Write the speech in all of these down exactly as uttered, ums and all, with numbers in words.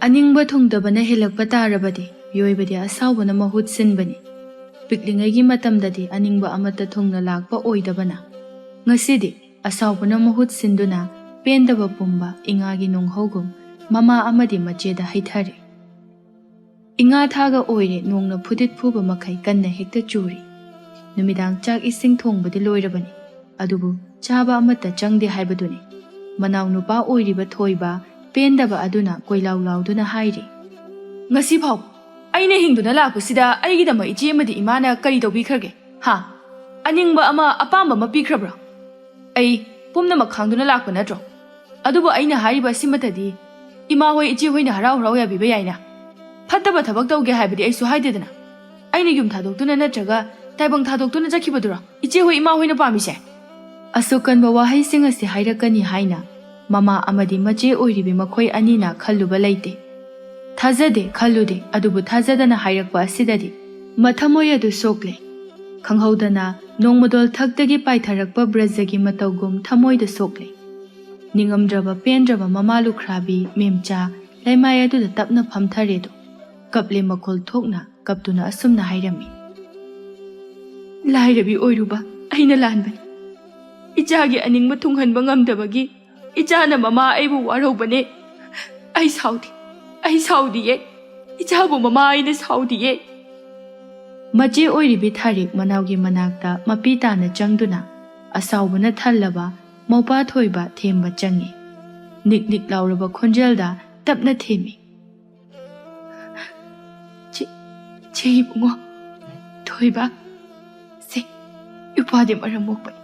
ꯑꯅꯤꯡꯕ ꯊꯨꯡꯗꯕꯅ ꯍꯦꯜꯂꯛꯄ ꯇꯥꯔꯕꯗꯤ ꯃꯤꯑꯣꯏꯕꯗꯤ ꯑꯁꯥꯎꯕꯅ ꯃꯍꯨꯠ ꯁꯤꯟꯕꯅꯤ꯫ ꯄꯤꯛꯂꯤꯉꯩꯒꯤ ꯃꯇꯝꯗꯗꯤ ꯑꯅꯤꯡꯕ ꯑꯃꯠꯇ ꯊꯨꯡꯅ ꯂꯥꯛꯄ ꯑꯣꯏꯗꯕꯅ, ꯉꯁꯤꯗꯤ ꯑꯁꯥꯎꯕꯅ ꯃꯍꯨꯠ ꯁꯤꯟꯗꯨꯅ ꯄꯦꯟꯗꯕ ꯄꯨꯝꯕ ꯏꯉꯥꯒꯤ ꯅꯣꯡꯍꯧꯒꯨꯝ ꯃꯃꯥ ꯑꯃꯗꯤ ꯃꯆꯦꯗ ꯍꯩꯊꯔꯦ꯫ ꯏꯉꯥ ꯊꯥꯒ ꯑꯣꯏꯔꯦ, ꯅꯣꯡꯅ ꯐꯨꯗꯤꯠ ꯐꯨꯕ ꯃꯈꯩ ꯀꯟꯅ ꯍꯦꯛꯇ ꯆꯨꯔꯤ꯫ ꯅꯨꯃꯤꯗꯥꯡ ꯆꯥꯛ ꯏꯁꯤꯡ ꯊꯣꯡꯕꯗꯤ ꯂꯣꯏꯔꯕꯅꯤ, ꯑꯗꯨꯕꯨ ꯆꯥꯕ ꯑꯃꯠꯇ ꯆꯪꯗꯦ ꯍꯥꯏꯕꯗꯨꯅꯤ꯫ ꯃꯅꯥꯎ ꯅꯨꯄꯥ ꯑꯣꯏꯔꯤꯕ ꯊꯣꯏꯕ ꯄꯦꯟꯗꯕ ꯑꯗꯨꯅ ꯀꯣꯏꯂꯥꯎ ꯂꯥꯎꯗꯨꯅ ꯍꯥꯏꯔꯤ, "ꯉꯁꯤ ꯐꯥꯎ ꯑꯩꯅ ꯍꯤꯡꯗꯨꯅ ꯂꯥꯛꯄꯁꯤꯗ ꯑꯩꯒꯤꯗꯃꯛ ꯏꯆꯦ ꯑꯃꯗꯤ ꯏꯃꯥꯅ ꯀꯔꯤ ꯇꯧꯕꯤꯈ꯭ꯔꯒꯦ? ꯍꯥ? ꯑꯅꯤꯡꯕ ꯑꯃ, ꯑꯄꯥꯝꯕ ꯑꯃ ꯄꯤꯈ꯭ꯔꯕ꯭ꯔꯥ? ꯑꯩ ꯄꯨꯝꯅꯃꯛ ꯈꯥꯡꯗꯨꯅ ꯂꯥꯛꯄ ꯅꯠꯇ꯭ꯔꯣ? ꯑꯗꯨꯕꯨ ꯑꯩꯅ ꯍꯥꯏꯔꯤꯕ ꯑꯁꯤꯃꯇꯗꯤ ꯏꯃꯥ ꯍꯣꯏ, ꯏꯆꯦ ꯍꯣꯏꯅ ꯍꯔꯥꯎ ꯍꯔꯥꯎ ꯌꯥꯕꯤꯕ ꯌꯥꯏꯅ꯫ ꯐꯠꯇꯕ ꯊꯕꯛ ꯇꯧꯒꯦ ꯍꯥꯏꯕꯗꯤ ꯑꯩꯁꯨ ꯍꯥꯏꯗꯦꯗꯅ꯫ ꯑꯩꯅ ꯌꯨꯝ ꯊꯥꯗꯣꯛꯇꯨꯅ ꯅꯠꯇ꯭ꯔꯒ ꯇꯥꯏꯕꯪ ꯊꯥꯗꯣꯛꯇꯨꯅ ꯆꯠꯈꯤꯕꯗꯨꯔꯣ ꯏꯆꯦ ꯍꯣꯏ, ꯏꯃꯥ ꯍꯣꯏꯅ ꯄꯥꯝꯃꯤꯁꯦ?" ꯑꯁꯨꯛ ꯀꯟꯕ ꯋꯥꯍꯩꯁꯤꯡ ꯑꯁꯤ ꯍꯥꯏꯔꯛꯀꯅꯤ ꯍꯥꯏꯅ ꯃꯃꯥ ꯑꯃꯗꯤ ꯃꯆꯦ ꯑꯣꯏꯔꯤꯕꯤ ꯃꯈꯣꯏ ꯑꯅꯤꯅ ꯈꯜꯂꯨꯕ ꯂꯩꯇꯦ꯫ ꯊꯥꯖꯗꯦ ꯈꯜꯂꯨꯗꯦ, ꯑꯗꯨꯕꯨ ꯊꯥꯖꯗꯅ ꯍꯥꯏꯔꯛꯄ ꯑꯁꯤꯗꯗꯤ ꯃꯊꯃꯣꯏ ꯑꯗꯨ ꯁꯣꯛꯂꯦ꯫ ꯈꯪꯍꯧꯗꯅ ꯅꯣꯡꯃꯗꯣꯜ ꯊꯛꯇꯒꯤ ꯄꯥꯏꯊꯔꯛꯄ ꯕ꯭ꯔꯖꯒꯤ ꯃꯇꯧꯒꯨꯝ ꯊꯃꯣꯏꯗ ꯁꯣꯛꯂꯦ꯫ ꯅꯤꯡꯉꯝꯗ꯭ꯔꯕ ꯄꯦꯟꯗ꯭ꯔꯕ ꯃꯃꯥ ꯂꯨꯈ꯭ꯔꯥꯕꯤ ꯃꯦꯝꯆꯥ ꯂꯩꯃꯥꯏ ꯑꯗꯨꯗ ꯇꯞꯅ ꯐꯝꯊꯔꯦꯗꯣ ꯀꯞꯂꯦ, ꯃꯈꯣꯜ ꯊꯣꯛꯅ ꯀꯞꯇꯨꯅ ꯑꯁꯨꯝꯅ ꯍꯥꯏꯔꯝꯃꯤ, "ꯂꯥꯏꯔꯕꯤ ꯑꯣꯏꯔꯨꯕ ꯑꯩꯅ ꯂꯥꯟꯕꯅꯤ꯫ ꯏꯆꯥꯒꯤ ꯑꯅꯤꯡꯕ ꯊꯨꯡꯍꯟꯕ ꯉꯝꯗꯕꯒꯤ ꯏꯆꯥꯅ ꯃꯃꯥ ꯑꯩꯕꯨ ꯋꯥꯔꯧꯕꯅꯦ꯫ ꯑꯩ ꯁꯥꯎꯗꯦ, ꯑꯩ ꯁꯥꯎꯗꯤꯌꯦ꯫ ꯏꯆꯥꯕꯨ ꯃꯃꯥ ꯑꯩꯅ ꯁꯥꯎꯗꯤꯌꯦ꯫" ꯃꯆꯦ ꯑꯣꯏꯔꯤꯕꯤ ꯊꯥꯔꯤꯛ ꯃꯅꯥꯎꯒꯤ ꯃꯅꯥꯛꯇ ꯃꯄꯤ ꯇꯥꯅ ꯆꯪꯗꯨꯅ ꯑꯁꯥꯎꯕꯅ ꯊꯜꯂꯕ ꯃꯧꯄꯥ ꯊꯣꯏꯕ ꯊꯦꯝꯕ ꯆꯪꯉꯤ꯫ ꯅꯤꯛ ꯅꯤꯛ ꯂꯥꯎꯔꯕ ꯈꯣꯟꯖꯦꯜꯗ ꯇꯞꯅ ꯊꯦꯝꯃꯤ, "ꯆꯦ, ꯆꯦ ꯏꯕꯨꯡꯉꯣ, ꯊꯣꯏꯕ, ꯁꯦ, ꯏꯄꯥꯗꯤ ꯃꯔꯝ ꯃꯣꯛꯄꯅꯤ꯫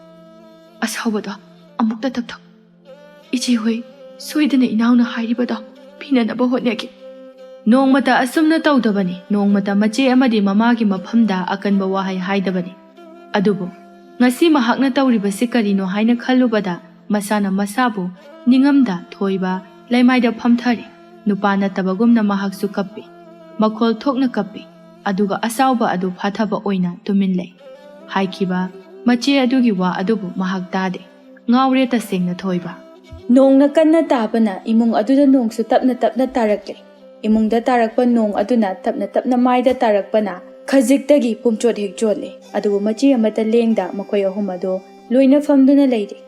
ꯑꯁꯥꯎꯕꯗꯣ ꯑꯃꯨꯛꯇ ꯇꯞꯊꯧ꯫ ꯏꯆꯦ ꯍꯣꯏ ꯁꯣꯏꯗꯅ ꯏꯅꯥꯎꯅ ꯍꯥꯏꯔꯤꯕꯗꯣ ꯄꯤꯅꯅꯕ ꯍꯣꯠꯅꯒꯦ꯫" ꯅꯣꯡꯃꯇ ꯑꯁꯨꯝꯅ ꯇꯧꯗꯕꯅꯤ, ꯅꯣꯡꯃꯇ ꯃꯆꯦ ꯑꯃꯗꯤ ꯃꯃꯥꯒꯤ ꯃꯐꯝꯗ ꯑꯀꯟꯕ ꯋꯥꯍꯩ ꯍꯥꯏꯗꯕꯅꯤ꯫ ꯑꯗꯨꯕꯨ ꯉꯁꯤ ꯃꯍꯥꯛꯅ ꯇꯧꯔꯤꯕꯁꯤ ꯀꯔꯤꯅꯣ ꯍꯥꯏꯅ ꯈꯜꯂꯨꯕꯗ ꯃꯁꯥꯅ ꯃꯁꯥꯕꯨ ꯅꯤꯡꯉꯝꯗ ꯊꯣꯏꯕ ꯂꯩꯃꯥꯏꯗ ꯐꯝꯊꯔꯦ꯫ ꯅꯨꯄꯥ ꯅꯠꯇꯕꯒꯨꯝꯅ ꯃꯍꯥꯛꯁꯨ ꯀꯞꯄꯤ, ꯃꯈꯣꯜ ꯊꯣꯛꯅ ꯀꯞꯄꯤ꯫ ꯑꯗꯨꯒ ꯑꯁꯥꯎꯕ ꯑꯗꯨ ꯐꯥꯊꯕ ꯑꯣꯏꯅ ꯇꯨꯃꯤꯟ ꯂꯩ꯫ ꯍꯥꯏꯈꯤꯕ ꯃꯆꯦ ꯑꯗꯨꯒꯤ ꯋꯥ ꯑꯗꯨꯕꯨ ꯃꯍꯥꯛ ꯇꯥꯗꯦ꯫ ꯉꯥꯎꯔꯦ ꯇꯁꯦꯡꯅ ꯊꯣꯏꯕ꯫ ꯅꯣꯡꯅ ꯀꯟꯅ ꯇꯥꯕꯅ ꯏꯃꯨꯡ ꯑꯗꯨꯗ ꯅꯣꯡꯁꯨ ꯇꯞꯅ ꯇꯞꯅ ꯇꯥꯔꯛꯂꯦ꯫ ꯏꯃꯨꯡꯗ ꯇꯥꯔꯛꯄ ꯅꯣꯡ ꯑꯗꯨꯅ ꯇꯞꯅ ꯇꯞꯅ ꯃꯥꯏꯗ ꯇꯥꯔꯛꯄꯅ ꯈꯖꯤꯛꯇꯒꯤ ꯄꯨꯝꯆꯣꯠ ꯍꯦꯛ ꯆꯣꯠꯂꯦ꯫ ꯑꯗꯨꯕꯨ ꯃꯆꯦ ꯑꯃꯠꯇ ꯂꯦꯡꯗ ꯃꯈꯣꯏ ꯑꯍꯨꯝ ꯑꯗꯨ ꯂꯣꯏꯅ ꯐꯝꯗꯨꯅ ꯂꯩꯔꯤ꯫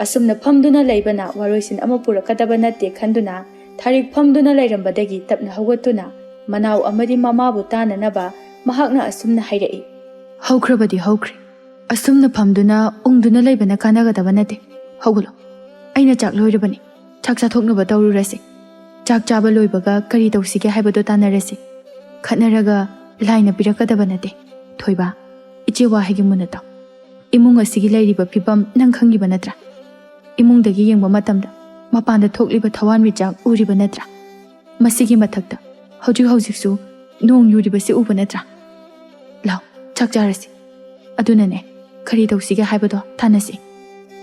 ꯑꯁꯨꯝꯅ ꯐꯝꯗꯨꯅ ꯂꯩꯕꯅ ꯋꯥꯔꯣꯏꯁꯤꯟ ꯑꯃ ꯄꯨꯔꯛꯀꯗꯕ ꯅꯠꯇꯦ ꯈꯟꯗꯨꯅ ꯊꯥꯔꯤꯛ ꯐꯝꯗꯨꯅ ꯂꯩꯔꯝꯕꯗꯒꯤ ꯇꯞꯅ ꯍꯧꯒꯠꯇꯨꯅ ꯃꯅꯥꯎ ꯑꯃꯗꯤ ꯃꯃꯥꯕꯨ ꯇꯥꯅꯅꯕ ꯃꯍꯥꯛꯅ ꯑꯁꯨꯝꯅ ꯍꯥꯏꯔꯛꯏ꯫ "ꯍꯧꯈ꯭ꯔꯕꯗꯤ ꯍꯧꯈ꯭ꯔꯦ꯫ ꯑꯁꯨꯝꯅ ꯐꯝꯗꯨꯅ ꯎꯪꯗꯨꯅ ꯂꯩꯕꯅ ꯀꯥꯟꯅꯒꯗꯕ ꯅꯠꯇꯦ꯫ ꯍꯧꯒꯠꯂꯣ꯫ ꯑꯩꯅ ꯆꯥꯛ ꯂꯣꯏꯔꯕꯅꯤ꯫ ꯆꯥꯛ ꯆꯥꯊꯣꯛꯅꯕ ꯇꯧꯔꯨꯔꯁꯤ꯫ ꯆꯥꯛ ꯆꯥꯕ ꯂꯣꯏꯕꯒ ꯀꯔꯤ ꯇꯧꯁꯤꯒꯦ ꯍꯥꯏꯕꯗꯣ ꯇꯥꯟꯅꯔꯁꯤ꯫ ꯈꯠꯅꯔꯒ ꯂꯥꯏꯅ ꯄꯤꯔꯛꯀꯗꯕ ꯅꯠꯇꯦ꯫ ꯊꯣꯏꯕ, ꯏꯆꯦ ꯋꯥ ꯍꯥꯏꯒꯦ ꯃꯨꯟꯅ ꯇꯥꯎ꯫ ꯏꯃꯨꯡ ꯑꯁꯤꯒꯤ ꯂꯩꯔꯤꯕ ꯐꯤꯕꯝ ꯅꯪ ꯈꯪꯉꯤꯕ ꯅꯠꯇ꯭ꯔꯥ? ꯏꯃꯨꯡꯗꯒꯤ ꯌꯦꯡꯕ ꯃꯇꯝꯗ ꯃꯄꯥꯟꯗ ꯊꯣꯛꯂꯤꯕ ꯊꯋꯥꯟꯃꯤꯆꯥꯛ ꯎꯔꯤꯕ ꯅꯠꯇ꯭ꯔꯥ? ꯃꯁꯤꯒꯤ ꯃꯊꯛꯇ ꯍꯧꯖꯤꯛ ꯍꯧꯖꯤꯛꯁꯨ ꯅꯣꯡ ꯌꯨꯔꯤꯕꯁꯤ ꯎꯕ ꯅꯠꯇ꯭ꯔꯥ? ꯂꯥꯎ, ꯆꯥꯛ ꯆꯥꯔꯁꯤ꯫ ꯑꯗꯨꯅꯅꯦ, ꯀꯔꯤ ꯇꯧꯁꯤꯒꯦ ꯍꯥꯏꯕꯗꯣ ꯇꯥꯟꯅꯁꯤ꯫"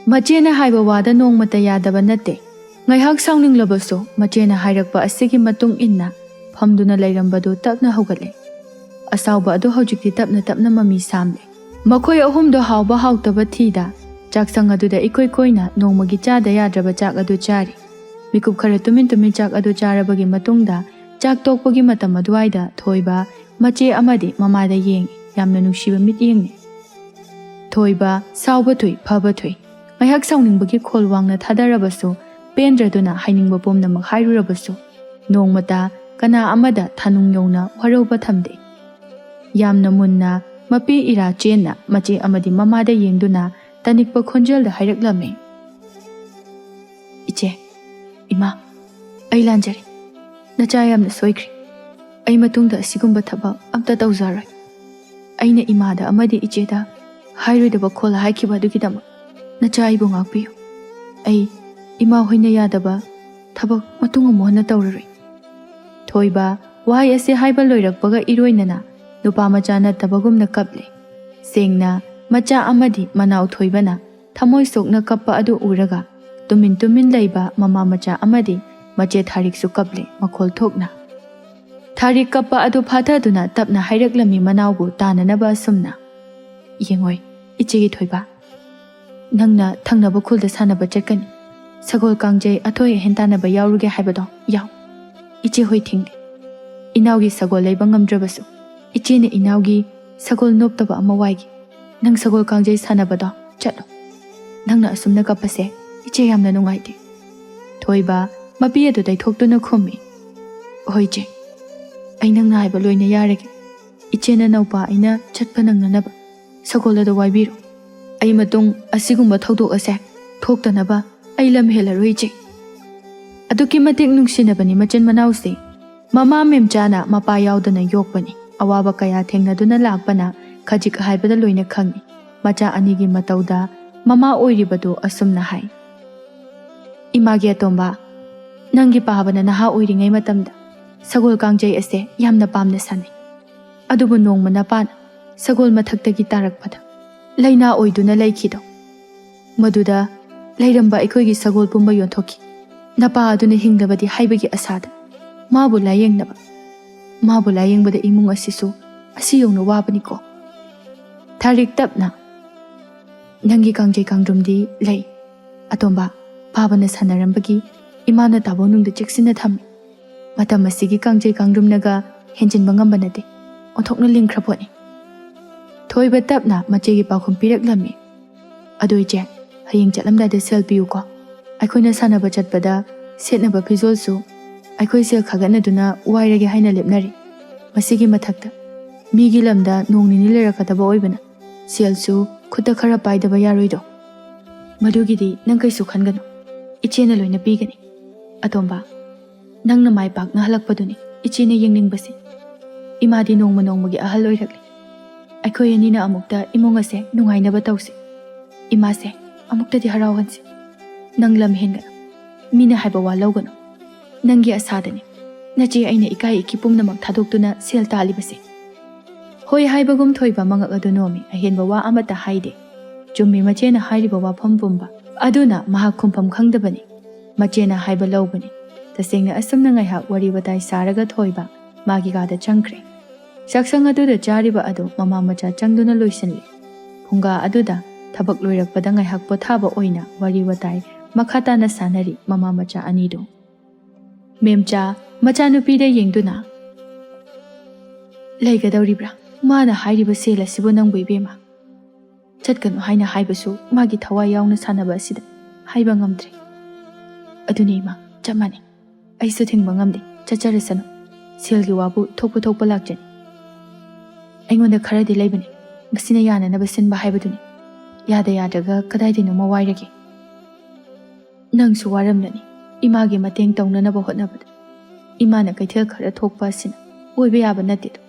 ꯃꯆꯦꯅ ꯍꯥꯏꯕ ꯋꯥꯗ ꯅꯣꯡꯃꯇ ꯌꯥꯗꯕ ꯅꯠꯇꯦ꯫ ꯉꯥꯏꯍꯥꯛ ꯁꯥꯎꯅꯤꯡꯂꯕꯁꯨ ꯃꯆꯦꯅ ꯍꯥꯏꯔꯛꯄ ꯑꯁꯤꯒꯤ ꯃꯇꯨꯡ ꯏꯟꯅ ꯐꯝꯗꯨꯅ ꯂꯩꯔꯝꯕꯗꯨ ꯇꯞꯅ ꯍꯧꯒꯠꯂꯦ꯫ ꯑꯁꯥꯎꯕ ꯑꯗꯨ ꯍꯧꯖꯤꯛꯇꯤ ꯇꯞꯅ ꯇꯞꯅ ꯃꯃꯤ ꯁꯥꯝꯂꯦ꯫ ꯃꯈꯣꯏ ꯑꯍꯨꯝꯗꯣ ꯍꯥꯎꯕ ꯍꯥꯎꯇꯕ ꯊꯤꯗ ꯆꯥꯛꯁꯪ ꯑꯗꯨꯗ ꯏꯀꯣꯏ ꯀꯣꯏꯅ ꯅꯣꯡꯃꯒꯤ ꯆꯥꯗ ꯌꯥꯗ꯭ꯔꯕ ꯆꯥꯛ ꯑꯗꯨ ꯆꯥꯔꯤ꯫ ꯃꯤꯀꯨꯞ ꯈꯔ ꯇꯨꯃꯤꯟ ꯇꯨꯃꯤꯟ ꯆꯥꯛ ꯑꯗꯨ ꯆꯥꯔꯕꯒꯤ ꯃꯇꯨꯡꯗ ꯆꯥꯛ ꯇꯣꯛꯄꯒꯤ ꯃꯇꯝ ꯑꯗꯨꯋꯥꯏꯗ ꯊꯣꯏꯕ ꯃꯆꯦ ꯑꯃꯗꯤ ꯃꯃꯥꯗ ꯌꯦꯡꯉꯤ, ꯌꯥꯝꯅ ꯅꯨꯡꯁꯤꯕ ꯃꯤꯠꯌꯦꯡꯅꯤ꯫ ꯊꯣꯏꯕ, ꯁꯥꯎꯕ ꯊꯨꯏ, ꯐꯕ ꯊꯨꯏ꯫ ꯉꯥꯏꯍꯥꯛ ꯁꯥꯎꯅꯤꯡꯕꯒꯤ ꯈꯣꯜ ꯋꯥꯡꯅ ꯊꯥꯗꯔꯕꯁꯨ, ꯄꯦꯟꯗ꯭ꯔꯗꯨꯅ ꯍꯥꯏꯅꯤꯡꯕ ꯄꯨꯝꯅꯃꯛ ꯍꯥꯏꯔꯨꯔꯕꯁꯨ, ꯅꯣꯡꯃꯇ ꯀꯅꯥ ꯑꯃꯗ ꯊꯥꯅꯨꯡ ꯌꯧꯅ ꯋꯥꯔꯧꯕ ꯊꯝꯗꯦ꯫ ꯌꯥꯝꯅ ꯃꯨꯟꯅ, ꯃꯄꯤ ꯏꯔꯥ ꯆꯦꯟꯅ ꯃꯆꯦ ꯑꯃꯗꯤ ꯃꯃꯥꯗ ꯌꯦꯡꯗꯨꯅ ꯇꯅꯤꯛꯄ ꯈꯣꯟꯖꯦꯜꯗ ꯍꯥꯏꯔꯛꯂꯝꯃꯤ꯫ "ꯏꯆꯦ, ꯏꯃꯥ, ꯑꯩ ꯂꯥꯟꯖꯔꯦ꯫ ꯅꯆꯥ ꯌꯥꯝꯅ ꯁꯣꯏꯈ꯭ꯔꯦ꯫ ꯑꯩ ꯃꯇꯨꯡꯗ ꯑꯁꯤꯒꯨꯝꯕ ꯊꯕꯛ ꯑꯝꯇ ꯇꯧꯖꯔꯣꯏ꯫ ꯑꯩꯅ ꯏꯃꯥꯗ ꯑꯃꯗꯤ ꯏꯆꯦꯗ ꯍꯥꯏꯔꯣꯏꯗꯕ ꯈꯣꯜ ꯍꯥꯏꯈꯤꯕ ꯑꯗꯨꯒꯤꯗꯃꯛ ꯅꯆꯥ ꯑꯩꯕꯨ ꯉꯥꯛꯄꯤꯌꯨ꯫ ꯑꯩ ꯏꯃꯥ ꯍꯣꯏꯅ ꯌꯥꯗꯕ ꯊꯕꯛ ꯃꯇꯨꯡ ꯑꯃꯨꯛ ꯍꯟꯅ ꯇꯧꯔꯔꯣꯏ꯫" ꯊꯣꯏꯕ ꯋꯥꯍꯩ ꯑꯁꯤ ꯍꯥꯏꯕ ꯂꯣꯏꯔꯛꯄꯒ ꯏꯔꯣꯏꯅꯅ ꯅꯨꯄꯥ ꯃꯆꯥ ꯅꯠꯇꯕꯒꯨꯝꯅ ꯀꯞꯂꯦ꯫ ꯁꯦꯡꯅ ꯃꯆꯥ ꯑꯃꯗꯤ ꯃꯅꯥꯎ ꯊꯣꯏꯕꯅ ꯊꯃꯣꯏ ꯁꯣꯛꯅ ꯀꯞꯄ ꯑꯗꯨ ꯎꯔꯒ ꯇꯨꯃꯤꯟ ꯇꯨꯃꯤꯟ ꯂꯩꯕ ꯃꯃꯥ ꯃꯆꯥ ꯑꯃꯗꯤ ꯃꯆꯦ ꯊꯥꯔꯤꯛꯁꯨ ꯀꯞꯂꯦ ꯃꯈꯣꯜ ꯊꯣꯛꯅ꯫ ꯊꯥꯔꯤꯛ ꯀꯞꯄ ꯑꯗꯨ ꯐꯥꯊꯗꯨꯅ ꯇꯞꯅ ꯍꯥꯏꯔꯛꯂꯝꯃꯤ ꯃꯅꯥꯎꯕꯨ ꯇꯥꯅꯅꯕ ꯑꯁꯨꯝꯅ, "ꯌꯦꯡꯉꯣꯏ, ꯏꯆꯦꯒꯤ ꯊꯣꯏꯕ꯫ ꯅꯪꯅ ꯊꯪꯅꯕ ꯈꯨꯜꯗ ꯁꯥꯟꯅꯕ ꯆꯠꯀꯅꯤ꯫ ꯁꯒꯣꯜ ꯀꯥꯡꯖꯩ ꯑꯊꯣꯏ ꯑꯍꯦꯟ ꯇꯥꯟꯅꯕ ꯌꯥꯎꯔꯨꯒꯦ ꯍꯥꯏꯕꯗꯣ ꯌꯥꯎ꯫" ꯏꯆꯦ ꯍꯣꯏ ꯊꯤꯡꯂꯦ꯫ ꯏꯅꯥꯎꯒꯤ ꯁꯒꯣꯜ ꯂꯩꯕ ꯉꯝꯗ꯭ꯔꯕꯁꯨ ꯏꯆꯦꯅ ꯏꯅꯥꯎꯒꯤ ꯁꯒꯣꯜ ꯅꯣꯞꯇꯕ ꯑꯃ ꯋꯥꯏꯒꯦ꯫ ꯅꯪ ꯁꯒꯣꯜ ꯀꯥꯡꯖꯩ ꯁꯥꯟꯅꯕꯗꯣ ꯆꯠꯂꯣ꯫ ꯅꯪꯅ ꯑꯁꯨꯝꯅ ꯀꯞꯄꯁꯦ ꯏꯆꯦ ꯌꯥꯝꯅ ꯅꯨꯡꯉꯥꯏꯇꯦ꯫ ꯊꯣꯏꯕ ꯃꯄꯤ ꯑꯗꯨ ꯇꯩꯊꯣꯛꯇꯨꯅ ꯈꯨꯝꯃꯤ, "ꯍꯣꯏ ꯏꯆꯦ, ꯑꯩ ꯅꯪꯅ ꯍꯥꯏꯕ ꯂꯣꯏꯅ ꯌꯥꯔꯒꯦ꯫ ꯏꯆꯦ ꯅꯅꯧꯄꯥ ꯑꯩꯅ ꯆꯠꯄ ꯅꯪꯅꯅꯕ ꯁꯒꯣꯜ ꯑꯗꯨ ꯋꯥꯏꯕꯤꯔꯣ꯫ ꯑꯩ ꯃꯇꯨꯡ ꯑꯁꯤꯒꯨꯝꯕ ꯊꯧꯗꯣꯛ ꯑꯁꯦ ꯊꯣꯛꯇꯅꯕ ꯑꯩ ꯂꯝ ꯍꯦꯜꯂꯔꯣꯏ ꯏꯆꯦ"꯫ ꯑꯗꯨꯛꯀꯤ ꯃꯇꯤꯛ ꯅꯨꯡꯁꯤꯅꯕꯅꯤ ꯃꯆꯤꯟ ꯃꯅꯥꯎꯁꯦ꯫ ꯃꯃꯥ ꯃꯦꯝꯆꯥꯅ ꯃꯄꯥ ꯌꯥꯎꯗꯅ ꯌꯣꯛꯄꯅꯤ꯫ ꯑꯋꯥꯕ ꯀꯌꯥ ꯊꯦꯡꯅꯗꯨꯅ ꯂꯥꯛꯄꯅ ꯈꯖꯤꯛ ꯍꯥꯏꯕꯗ ꯂꯣꯏꯅ ꯈꯪꯏ꯫ ꯃꯆꯥ ꯑꯅꯤꯒꯤ ꯃꯇꯧꯗ ꯃꯃꯥ ꯑꯣꯏꯔꯤꯕꯗꯨ ꯑꯁꯨꯝꯅ ꯍꯥꯏ, "ꯏꯃꯥꯒꯤ ꯑꯇꯣꯝꯕ, ꯅꯪꯒꯤ ꯄꯥꯕꯅ ꯅꯍꯥ ꯑꯣꯏꯔꯤꯉꯩ ꯃꯇꯝꯗ ꯁꯒꯣꯜ ꯀꯥꯡꯖꯩ ꯑꯁꯦ ꯌꯥꯝꯅ ꯄꯥꯝꯅ ꯁꯥꯟꯅꯩ꯫ ꯑꯗꯨꯕꯨ ꯅꯣꯡꯃ ꯅꯄꯥꯅ ꯁꯒꯣꯜ ꯃꯊꯛꯇꯒꯤ ꯇꯥꯔꯛꯄꯗ ꯂꯥꯏꯅꯥ ꯑꯣꯏꯗꯨꯅ ꯂꯩꯈꯤꯗꯣ꯫ ꯃꯗꯨꯗ ꯂꯩꯔꯝꯕ ꯑꯩꯈꯣꯏꯒꯤ ꯁꯒꯣꯜ ꯄꯨꯝꯕ ꯌꯣꯟꯊꯣꯛꯈꯤ꯫ ꯅꯄꯥ ꯑꯗꯨꯅ ꯍꯤꯡꯂꯕꯗꯤ ꯍꯥꯏꯕꯒꯤ ꯑꯁꯥꯗ ꯃꯥꯕꯨ ꯂꯥꯌꯦꯡꯅꯕ꯫ ꯃꯥꯕꯨ ꯂꯥꯌꯦꯡꯕꯗ ꯏꯃꯨꯡ ꯑꯁꯤꯁꯨ ꯑꯁꯤ ꯌꯧꯅ ꯋꯥꯕꯅꯤꯀꯣ꯫ ꯊꯥꯔꯤꯛ ꯇꯞꯅ, "ꯅꯪꯒꯤ ꯀꯥꯡꯖꯩ ꯀꯥꯡꯗ꯭ꯔꯨꯝꯗꯤ ꯂꯩ꯫ ꯑꯇꯣꯝꯕ, ꯄꯥꯕꯅ ꯁꯥꯟꯅꯔꯝꯕꯒꯤ ꯏꯃꯥꯅ ꯇꯥꯕꯣ ꯅꯨꯡꯗ ꯆꯦꯛꯁꯤꯟꯅ ꯊꯝꯃꯤ꯫ ꯃꯇꯝ ꯑꯁꯤꯒꯤ ꯀꯥꯡꯖꯩ ꯀꯥꯡꯗ꯭ꯔꯨꯝꯅꯒ ꯍꯦꯟꯖꯤꯟꯕ ꯉꯝꯕ ꯅꯠꯇꯦ꯫ ꯑꯣꯟꯊꯣꯛꯅ ꯂꯤꯡꯈ꯭ꯔ ꯄꯣꯠꯅꯤ꯫ ꯊꯣꯏꯕ ꯇꯞꯅ ꯃꯆꯦꯒꯤ ꯄꯥꯎꯈꯨꯝ ꯄꯤꯔꯛꯂꯝꯃꯤ꯫ ꯑꯗꯨ ꯏꯆꯦ, ꯍꯌꯦꯡ ꯆꯠꯂꯝꯗꯥꯏꯗ ꯁꯦꯜ ꯄꯤꯌꯨꯀꯣ꯫ ꯑꯩꯈꯣꯏꯅ ꯁꯥꯟꯅꯕ ꯆꯠꯄꯗ ꯁꯦꯠꯅꯕ ꯐꯤꯖꯣꯜꯁꯨ ꯑꯩꯈꯣꯏ ꯁꯦꯜ ꯈꯥꯒꯠꯅꯗꯨꯅ ꯋꯥꯏꯔꯒꯦ ꯍꯥꯏꯅ ꯂꯦꯞꯅꯔꯤ꯫ ꯃꯁꯤꯒꯤ ꯃꯊꯛꯇ ꯃꯤꯒꯤ ꯂꯝꯗ ꯅꯣꯡ ꯅꯤꯅꯤ ꯂꯩꯔꯛꯀꯗꯕ ꯑꯣꯏꯕꯅ ꯁꯦꯜꯁꯨ ꯈꯨꯠꯇ ꯈꯔ ꯄꯥꯏꯗꯕ ꯌꯥꯔꯣꯏꯗꯣ꯫ ꯃꯗꯨꯒꯤꯗꯤ ꯅꯪ ꯀꯩꯁꯨ ꯈꯟꯒꯅꯨ, ꯏꯆꯦꯅ ꯂꯣꯏꯅ ꯄꯤꯒꯅꯤ꯫ ꯑꯇꯣꯝꯕ, ꯅꯪꯅ ꯃꯥꯏ ꯄꯥꯛꯅ ꯍꯜꯂꯛꯄꯗꯨꯅꯤ ꯏꯆꯦꯅ ꯌꯦꯡꯅꯤꯡꯕꯁꯦ꯫ ꯏꯃꯥꯗꯤ ꯅꯣꯡꯃ ꯅꯣꯡꯃꯒꯤ ꯑꯍꯜ ꯑꯣꯏꯔꯛꯂꯤ꯫ ꯑꯩꯈꯣꯏ ꯑꯅꯤꯅ ꯑꯃꯨꯛꯇ ꯏꯃꯨꯡ ꯑꯁꯦ ꯅꯨꯡꯉꯥꯏꯅꯕ ꯇꯧꯁꯤ꯫ ꯏꯃꯥꯁꯦ ꯑꯃꯨꯛꯇꯗꯤ ꯍꯔꯥꯎꯍꯟꯁꯤ꯫ ꯅꯪ ꯂꯝ ꯍꯦꯟꯒꯅꯨ꯫ ꯃꯤꯅ ꯍꯥꯏꯕ ꯋꯥ ꯂꯧꯒꯅꯨ꯫ ꯅꯪꯒꯤ ꯑꯁꯥꯗꯅꯤ ꯅꯆꯦ ꯑꯩꯅ ꯏꯀꯥꯏ ꯏꯀꯤ ꯄꯨꯝꯅꯃꯛ ꯊꯥꯗꯣꯛꯇꯨꯅ ꯁꯦꯜ ꯇꯥꯜꯂꯤꯕꯁꯦ"꯫ ꯍꯣꯏ ꯍꯥꯏꯕꯒꯨꯝ ꯊꯣꯏꯕ ꯃꯉꯛ ꯑꯗꯨ ꯅꯣꯝꯃꯤ꯫ ꯑꯍꯦꯟꯕ ꯋꯥ ꯑꯃꯠꯇ ꯍꯥꯏꯗꯦ꯫ ꯆꯨꯝꯃꯤ ꯃꯆꯦꯅ ꯍꯥꯏꯔꯤꯕ ꯋꯥꯐꯝ ꯄꯨꯝꯕ꯫ ꯑꯗꯨꯅ ꯃꯍꯥꯛ ꯈꯨꯝꯐꯝ ꯈꯪꯗꯕꯅꯤ꯫ ꯃꯆꯦꯅ ꯍꯥꯏꯕ ꯂꯧꯕꯅꯤ꯫ ꯇꯁꯦꯡꯅ ꯑꯁꯨꯝꯅ ꯉꯥꯏꯍꯥꯛ ꯋꯥꯔꯤ ꯋꯥꯇꯥꯏ ꯁꯥꯔꯒ ꯊꯣꯏꯕ ꯃꯥꯒꯤ ꯀꯥꯗ ꯆꯪꯈ꯭ꯔꯦ꯫ ꯆꯥꯛꯁꯪ ꯑꯗꯨꯗ ꯆꯥꯔꯤꯕ ꯑꯗꯨ ꯃꯃꯥ ꯃꯆꯥ ꯆꯪꯗꯨꯅ ꯂꯣꯏꯁꯤꯜꯂꯤ꯫ ꯐꯨꯡꯒꯥ ꯑꯗꯨꯗ ꯊꯕꯛ ꯂꯣꯏꯔꯛꯄꯗ ꯉꯥꯏꯍꯥꯛ ꯄꯣꯊꯥꯕ ꯑꯣꯏꯅ ꯋꯥꯔꯤ ꯋꯥꯇꯥꯏ ꯃꯈꯥ ꯇꯥꯅ ꯁꯥꯟꯅꯔꯤ ꯃꯃꯥ ꯃꯆꯥ ꯑꯅꯤꯗꯨ꯫ ꯃꯦꯝꯆꯥ, ꯃꯆꯥꯅꯨꯄꯤꯗ ꯌꯦꯡꯗꯨꯅ, "ꯂꯩꯒꯗꯧꯔꯤꯕ꯭ꯔꯥ? ꯃꯥꯅ ꯍꯥꯏꯔꯤꯕ ꯁꯦꯜ ꯑꯁꯤꯕꯨ ꯅꯪꯕꯨ, ꯏꯕꯦꯝꯃ? ꯆꯠꯀꯅꯨ ꯍꯥꯏꯅ ꯍꯥꯏꯕꯁꯨ ꯃꯥꯒꯤ ꯊꯋꯥꯏ ꯌꯥꯎꯅ ꯁꯥꯟꯅꯕ ꯑꯁꯤꯗ ꯍꯥꯏꯕ ꯉꯝꯗ꯭ꯔꯦ꯫ ꯑꯗꯨꯅꯤ ꯏꯃꯥ, ꯆꯞ ꯃꯥꯟꯅꯩ꯫ ꯑꯩꯁꯨ ꯊꯤꯡꯕ ꯉꯝꯗꯦ꯫ ꯆꯠꯆꯔꯁꯅꯨ꯫ ꯁꯦꯜꯒꯤ ꯋꯥꯕꯨ ꯊꯣꯛꯄ ꯊꯣꯛꯄ ꯂꯥꯛꯆꯅꯤ꯫ ꯑꯩꯉꯣꯟꯗ ꯈꯔꯗꯤ ꯂꯩꯕꯅꯤ꯫ ꯃꯁꯤꯅ ꯌꯥꯅꯅꯕ ꯁꯤꯟꯕ ꯍꯥꯏꯕꯗꯨꯅꯤ꯫ ꯌꯥꯗ ꯌꯥꯗ꯭ꯔꯒ ꯀꯗꯥꯏꯗꯅꯣꯃ ꯋꯥꯏꯔꯒꯦ꯫ ꯅꯪꯁꯨ ꯋꯥꯔꯝꯂꯅꯤ꯫ ꯏꯃꯥꯒꯤ ꯃꯇꯦꯡ ꯇꯧꯅꯅꯕ ꯍꯣꯠꯅꯕꯗ ꯏꯃꯥꯅ ꯀꯩꯊꯦꯜ ꯈꯔ ꯊꯣꯛꯄ ꯑꯁꯤꯅ ꯑꯣꯏꯕ ꯌꯥꯕ ꯅꯠꯇꯦꯗꯣ꯫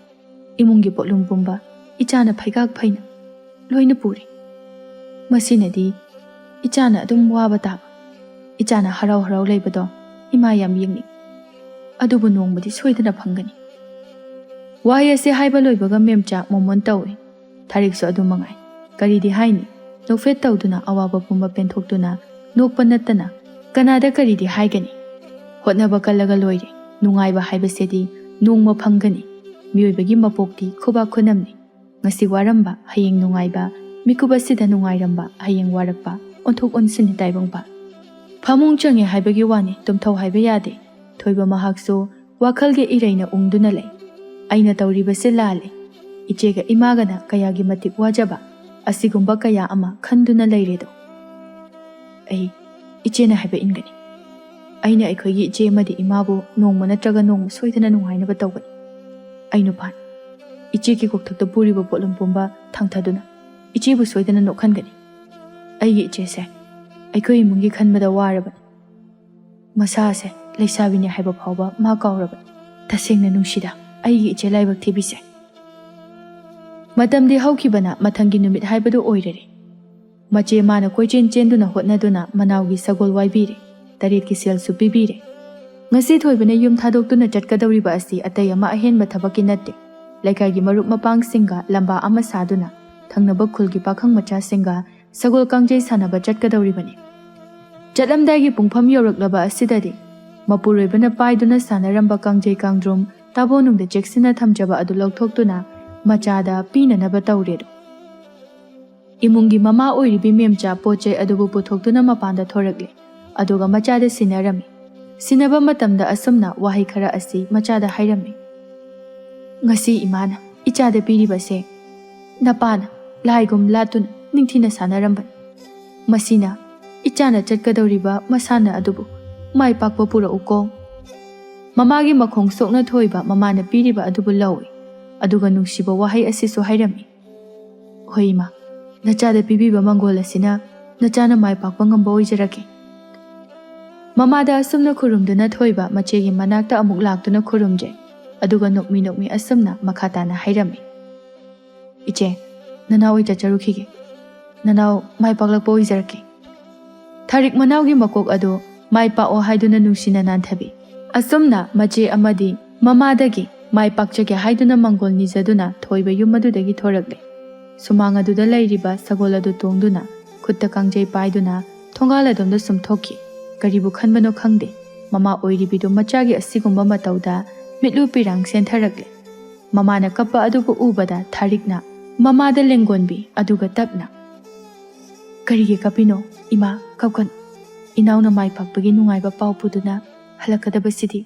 ꯏꯃꯨꯡꯒꯤ ꯄꯣꯠꯂꯨꯝ ꯄꯨꯝꯕ ꯏꯆꯥꯅ ꯐꯩꯒꯥꯛ ꯐꯩꯅ ꯂꯣꯏꯅ ꯄꯨꯔꯦ꯫ ꯃꯁꯤꯅꯗꯤ ꯏꯆꯥꯅ ꯑꯗꯨꯝ ꯋꯥꯕ ꯇꯥꯕ꯫ ꯏꯆꯥꯅ ꯍꯔꯥꯎ ꯍꯔꯥꯎ ꯂꯩꯕꯗꯣ ꯏꯃꯥ ꯌꯥꯝ ꯌꯦꯡꯅꯤꯡ꯫ ꯑꯗꯨꯕꯨ ꯅꯣꯡꯃꯗꯤ ꯁꯣꯏꯗꯅ ꯐꯪꯒꯅꯤ꯫" ꯋꯥꯍꯩ ꯑꯁꯤ ꯍꯥꯏꯕ ꯂꯣꯏꯕꯒ ꯃꯦꯝꯆꯥ ꯃꯣꯃꯣꯟ ꯇꯧꯏ꯫ ꯊꯥꯔꯤꯛꯁꯨ ꯑꯗꯨ ꯃꯉꯥꯏ꯫ ꯀꯔꯤꯗꯤ ꯍꯥꯏꯅꯤ? ꯅꯣꯛꯐꯦꯠ ꯇꯧꯗꯨꯅ ꯑꯋꯥꯕ ꯄꯨꯝꯕ ꯄꯦꯟꯊꯣꯛꯇꯨꯅ ꯅꯣꯛꯄ ꯅꯠꯇꯅ ꯀꯅꯥꯗ ꯀꯔꯤꯗꯤ ꯍꯥꯏꯒꯅꯤ? ꯍꯣꯠꯅꯕ ꯀꯜꯂꯒ ꯂꯣꯏꯔꯦ꯫ ꯅꯨꯡꯉꯥꯏꯕ ꯍꯥꯏꯕꯁꯤꯗꯤ ꯅꯣꯡꯃ ꯐꯪꯒꯅꯤ꯫ ꯃꯤꯑꯣꯏꯕꯒꯤ ꯃꯄꯣꯛꯇꯤ ꯈꯨꯕꯥꯛ ꯈꯨꯅꯝꯅꯤ꯫ ꯉꯁꯤ ꯋꯥꯔꯝꯕ, ꯍꯌꯦꯡ ꯅꯨꯡꯉꯥꯏꯕ, ꯃꯤꯀꯨꯞ ꯑꯁꯤꯗ ꯅꯨꯡꯉꯥꯏꯔꯝꯕ, ꯍꯌꯦꯡ ꯋꯥꯔꯛꯄ, ꯑꯣꯟꯊꯣꯛ ꯑꯣꯟꯁꯤꯟꯅꯤ ꯇꯥꯏꯕꯪꯄꯥꯟ꯫ ꯐꯃꯨꯡ ꯆꯪꯉꯦ ꯍꯥꯏꯕꯒꯤ ꯋꯥꯅꯤ, ꯇꯨꯝꯊꯧ ꯍꯥꯏꯕ ꯌꯥꯗꯦ꯫ ꯊꯣꯏꯕ ꯃꯍꯥꯛꯁꯨ ꯋꯥꯈꯜꯒꯤ ꯏꯔꯩꯅ ꯎꯪꯗꯨꯅ ꯂꯩ꯫ "ꯑꯩꯅ ꯇꯧꯔꯤꯕꯁꯤ ꯂꯥꯜꯂꯦ꯫ ꯏꯆꯦꯒ ꯏꯃꯥꯒꯅ ꯀꯌꯥꯒꯤ ꯃꯇꯤꯛ ꯋꯥꯖꯕ, ꯑꯁꯤꯒꯨꯝꯕ ꯀꯌꯥ ꯑꯃ ꯈꯟꯗꯨꯅ ꯂꯩꯔꯦꯗꯣ꯫ ꯑꯩ ꯏꯆꯦꯅ ꯍꯥꯏꯕ ꯏꯟꯒꯅꯤ꯫ ꯑꯩꯅ ꯑꯩꯈꯣꯏꯒꯤ ꯏꯆꯦ ꯑꯃꯗꯤ ꯏꯃꯥꯕꯨ ꯅꯣꯡꯃ ꯅꯠꯇ꯭ꯔꯒ ꯅꯣꯡꯃ ꯁꯣꯏꯗꯅ ꯅꯨꯡꯉꯥꯏꯅꯕ ꯇꯧꯒꯅꯤ꯫ ꯑꯩ ꯅꯨꯄꯥꯅꯤ꯫ ꯏꯆꯦꯒꯤ ꯀꯣꯛꯊꯛꯇ ꯄꯨꯔꯤꯕ ꯄꯣꯠꯂꯨꯝ ꯄꯨꯝꯕ ꯊꯥꯡꯊꯗꯨꯅ ꯏꯆꯦꯕꯨ ꯁꯣꯏꯗꯅ ꯅꯣꯛꯍꯟꯒꯅꯤ꯫ ꯑꯩꯒꯤ ꯏꯆꯦꯁꯦ ꯑꯩꯈꯣꯏ ꯏꯃꯨꯡꯒꯤ ꯈꯟꯕꯗ ꯋꯥꯔꯕꯅꯤ꯫ ꯃꯁꯥꯁꯦ ꯂꯩꯁꯥꯕꯤꯅꯤ ꯍꯥꯏꯕ ꯐꯥꯎꯕ ꯃꯥ ꯀꯥꯎꯔꯕꯅꯤ꯫ ꯇꯁꯦꯡꯅ ꯅꯨꯡꯁꯤꯗ ꯑꯩꯒꯤ ꯏꯆꯦ ꯂꯥꯏꯕꯛ ꯊꯤꯕꯤꯁꯦ꯫" ꯃꯇꯝꯗꯤ ꯍꯧꯈꯤꯕꯅ ꯃꯊꯪꯒꯤ ꯅꯨꯃꯤꯠ ꯍꯥꯏꯕꯗꯨ ꯑꯣꯏꯔꯔꯦ꯫ ꯃꯆꯦ ꯃꯥꯅ ꯀꯣꯏꯆꯦꯟ ꯆꯦꯟꯗꯨꯅ ꯍꯣꯠꯅꯗꯨꯅ ꯃꯅꯥꯎꯒꯤ ꯁꯒꯣꯜ ꯋꯥꯏꯕꯤꯔꯦ, ꯇꯔꯦꯠꯀꯤ ꯁꯦꯜꯁꯨ ꯄꯤꯕꯤꯔꯦ꯫ ꯉꯁꯤ ꯊꯣꯏꯕꯅ ꯌꯨꯝ ꯊꯥꯗꯣꯛꯇꯨꯅ ꯆꯠꯀꯗꯧꯔꯤꯕ ꯑꯁꯤ ꯑꯇꯩ ꯑꯃ ꯑꯍꯦꯟꯕ ꯊꯕꯛꯀꯤ ꯅꯠꯇꯦ꯫ ꯂꯩꯀꯥꯏꯒꯤ ꯃꯔꯨꯞ ꯃꯄꯥꯡꯁꯤꯡꯒ ꯂꯝꯕꯥ ꯑꯃ ꯁꯥꯗꯨꯅ ꯊꯪꯅꯕ ꯈꯨꯜꯒꯤ ꯄꯥꯈꯪ ꯃꯆꯥꯁꯤꯡꯒ ꯁꯒꯣꯜ ꯀꯥꯡꯖꯩ ꯁꯥꯟꯅꯕ ꯆꯠꯀꯗꯧꯔꯤꯕꯅꯤ꯫ ꯆꯠꯂꯝꯗꯥꯏꯒꯤ ꯄꯨꯡꯐꯝ ꯌꯧꯔꯛꯂꯕ ꯑꯁꯤꯗꯗꯤ ꯃꯄꯨꯔꯣꯏꯕꯅ ꯄꯥꯏꯗꯨꯅ ꯁꯥꯟꯅꯔꯝꯕ ꯀꯥꯡꯖꯩ ꯀꯥꯡꯗ꯭ꯔꯨꯝ ꯇꯥꯕꯣꯅꯨꯡꯗ ꯆꯦꯛꯁꯤꯟꯅ ꯊꯝꯖꯕ ꯑꯗꯨ ꯂꯧꯊꯣꯛꯇꯨꯅ ꯃꯆꯥꯗ ꯄꯤꯅꯅꯕ ꯇꯧꯔꯦꯗꯣ꯫ ꯏꯃꯨꯡꯒꯤ ꯃꯃꯥ ꯑꯣꯏꯔꯤꯕꯤ ꯃꯦꯝꯆꯥ ꯄꯣꯠ ꯆꯩ ꯑꯗꯨꯕꯨ ꯄꯨꯊꯣꯛꯇꯨꯅ ꯃꯄꯥꯟꯗ ꯊꯣꯔꯛꯂꯦ꯫ ꯑꯗꯨꯒ ꯃꯆꯥꯗ ꯁꯤꯟꯅꯔꯝꯃꯤ꯫ ꯁꯤꯟꯅꯕ ꯃꯇꯝꯗ ꯑꯁꯨꯝꯅ ꯋꯥꯍꯩ ꯈꯔ ꯑꯁꯤ ꯃꯆꯥꯗ ꯍꯥꯏꯔꯝꯃꯤ꯫ "ꯉꯁꯤ ꯏꯃꯥꯅ ꯏꯆꯥꯗ ꯄꯤꯔꯤꯕꯁꯦ ꯅꯄꯥꯅ ꯂꯥꯏꯒꯨꯝ ꯂꯥꯠꯇꯨꯅ ꯅꯤꯡꯊꯤꯅ ꯁꯥꯟꯅꯔꯝꯕꯅꯤ꯫ ꯃꯁꯤꯅ ꯏꯆꯥꯅ ꯆꯠꯀꯗꯧꯔꯤꯕ ꯃꯁꯥꯟꯅ ꯑꯗꯨꯕꯨ ꯃꯥꯏ ꯄꯥꯛꯄ ꯄꯨꯔꯛꯎꯀꯣ꯫" ꯃꯃꯥꯒꯤ ꯃꯈꯣꯡ ꯁꯣꯛꯅ ꯊꯣꯏꯕ ꯃꯃꯥꯅ ꯄꯤꯔꯤꯕ ꯑꯗꯨꯕꯨ ꯂꯧꯏ, ꯑꯗꯨꯒ ꯅꯨꯡꯁꯤꯕ ꯋꯥꯍꯩ ꯑꯁꯤꯁꯨ ꯍꯥꯏꯔꯝꯃꯤ꯫ "ꯍꯣꯏ ꯏꯃꯥ, ꯅꯆꯥꯗ ꯄꯤꯕꯤꯕ ꯃꯪꯒꯣꯜ ꯑꯁꯤꯅ ꯅꯆꯥꯅ ꯃꯥꯏ ꯄꯥꯛꯄ ꯉꯝꯕ ꯑꯣꯏꯖꯔꯛꯀꯦ꯫" ꯃꯃꯥꯗ ꯑꯁꯨꯝꯅ ꯈꯨꯔꯨꯝꯗꯨꯅ ꯊꯣꯏꯕ ꯃꯆꯦꯒꯤ ꯃꯅꯥꯛꯇ ꯑꯃꯨꯛ ꯂꯥꯛꯇꯨꯅ ꯈꯨꯔꯨꯝꯖꯩ꯫ ꯑꯗꯨꯒ ꯅꯣꯛꯃꯤ ꯅꯣꯛꯃꯤ ꯑꯁꯨꯝꯅ ꯃꯈꯥ ꯇꯥꯅ ꯍꯥꯏꯔꯝꯃꯤ꯫ "ꯏꯆꯦ, ꯅꯅꯥꯎ ꯑꯩ ꯆꯠꯆꯔꯨꯈꯤꯒꯦ꯫ ꯅꯅꯥꯎ ꯃꯥꯏ ꯄꯥꯛꯂꯛꯄ ꯑꯣꯏꯖꯔꯛꯀꯦ꯫" ꯊꯥꯔꯤꯛ ꯃꯅꯥꯎꯒꯤ ꯃꯀꯣꯛ ꯑꯗꯨ ꯃꯥꯏ ꯄꯥꯛꯑꯣ ꯍꯥꯏꯗꯨꯅ ꯅꯨꯡꯁꯤꯅ ꯅꯥꯟꯊꯕꯤ꯫ ꯑꯁꯨꯝꯅ ꯃꯆꯦ ꯑꯃꯗꯤ ꯃꯃꯥꯗꯒꯤ ꯃꯥꯏ ꯄꯥꯛꯆꯒꯦ ꯍꯥꯏꯗꯨꯅ ꯃꯪꯒꯣꯜ ꯅꯤꯖꯗꯨꯅ ꯊꯣꯏꯕ ꯌꯨꯝ ꯑꯗꯨꯗꯒꯤ ꯊꯣꯔꯛꯂꯦ꯫ ꯁꯨꯃꯥꯡ ꯑꯗꯨꯗ ꯂꯩꯔꯤꯕ ꯁꯒꯣꯜ ꯑꯗꯨ ꯇꯣꯡꯗꯨꯅ ꯈꯨꯠꯇ ꯀꯥꯡꯖꯩ ꯄꯥꯏꯗꯨꯅ ꯊꯣꯡꯒꯥꯜ ꯑꯗꯣꯝꯗ ꯁꯨꯝ ꯊꯣꯛꯈꯤ꯫ ꯀꯔꯤꯕꯨ ꯈꯟꯕꯅꯣ ꯈꯪꯗꯦ, ꯃꯃꯥ ꯑꯣꯏꯔꯤꯕꯤꯗꯨ ꯃꯆꯥꯒꯤ ꯑꯁꯤꯒꯨꯝꯕ ꯃꯇꯧꯗ ꯃꯤꯠꯂꯨ ꯄꯤꯔꯥꯡ ꯁꯦꯟꯊꯔꯛꯂꯦ꯫ ꯃꯃꯥꯅ ꯀꯞꯄ ꯑꯗꯨꯕꯨ ꯎꯕꯗ ꯊꯥꯔꯤꯛꯅ ꯃꯃꯥꯗ ꯂꯦꯡꯒꯣꯟꯕꯤ, ꯑꯗꯨꯒ ꯇꯞꯅ, "ꯀꯔꯤꯒꯤ ꯀꯞꯄꯤꯅꯣ ꯏꯃꯥ? ꯀꯞꯀꯅꯨ꯫ ꯏꯅꯥꯎꯅ ꯃꯥꯏ ꯄꯥꯛꯄꯒꯤ ꯅꯨꯡꯉꯥꯏꯕ ꯄꯥꯎ ꯄꯨꯗꯨꯅ ꯍꯜꯂꯛꯀꯗꯕꯁꯤꯗꯤ꯫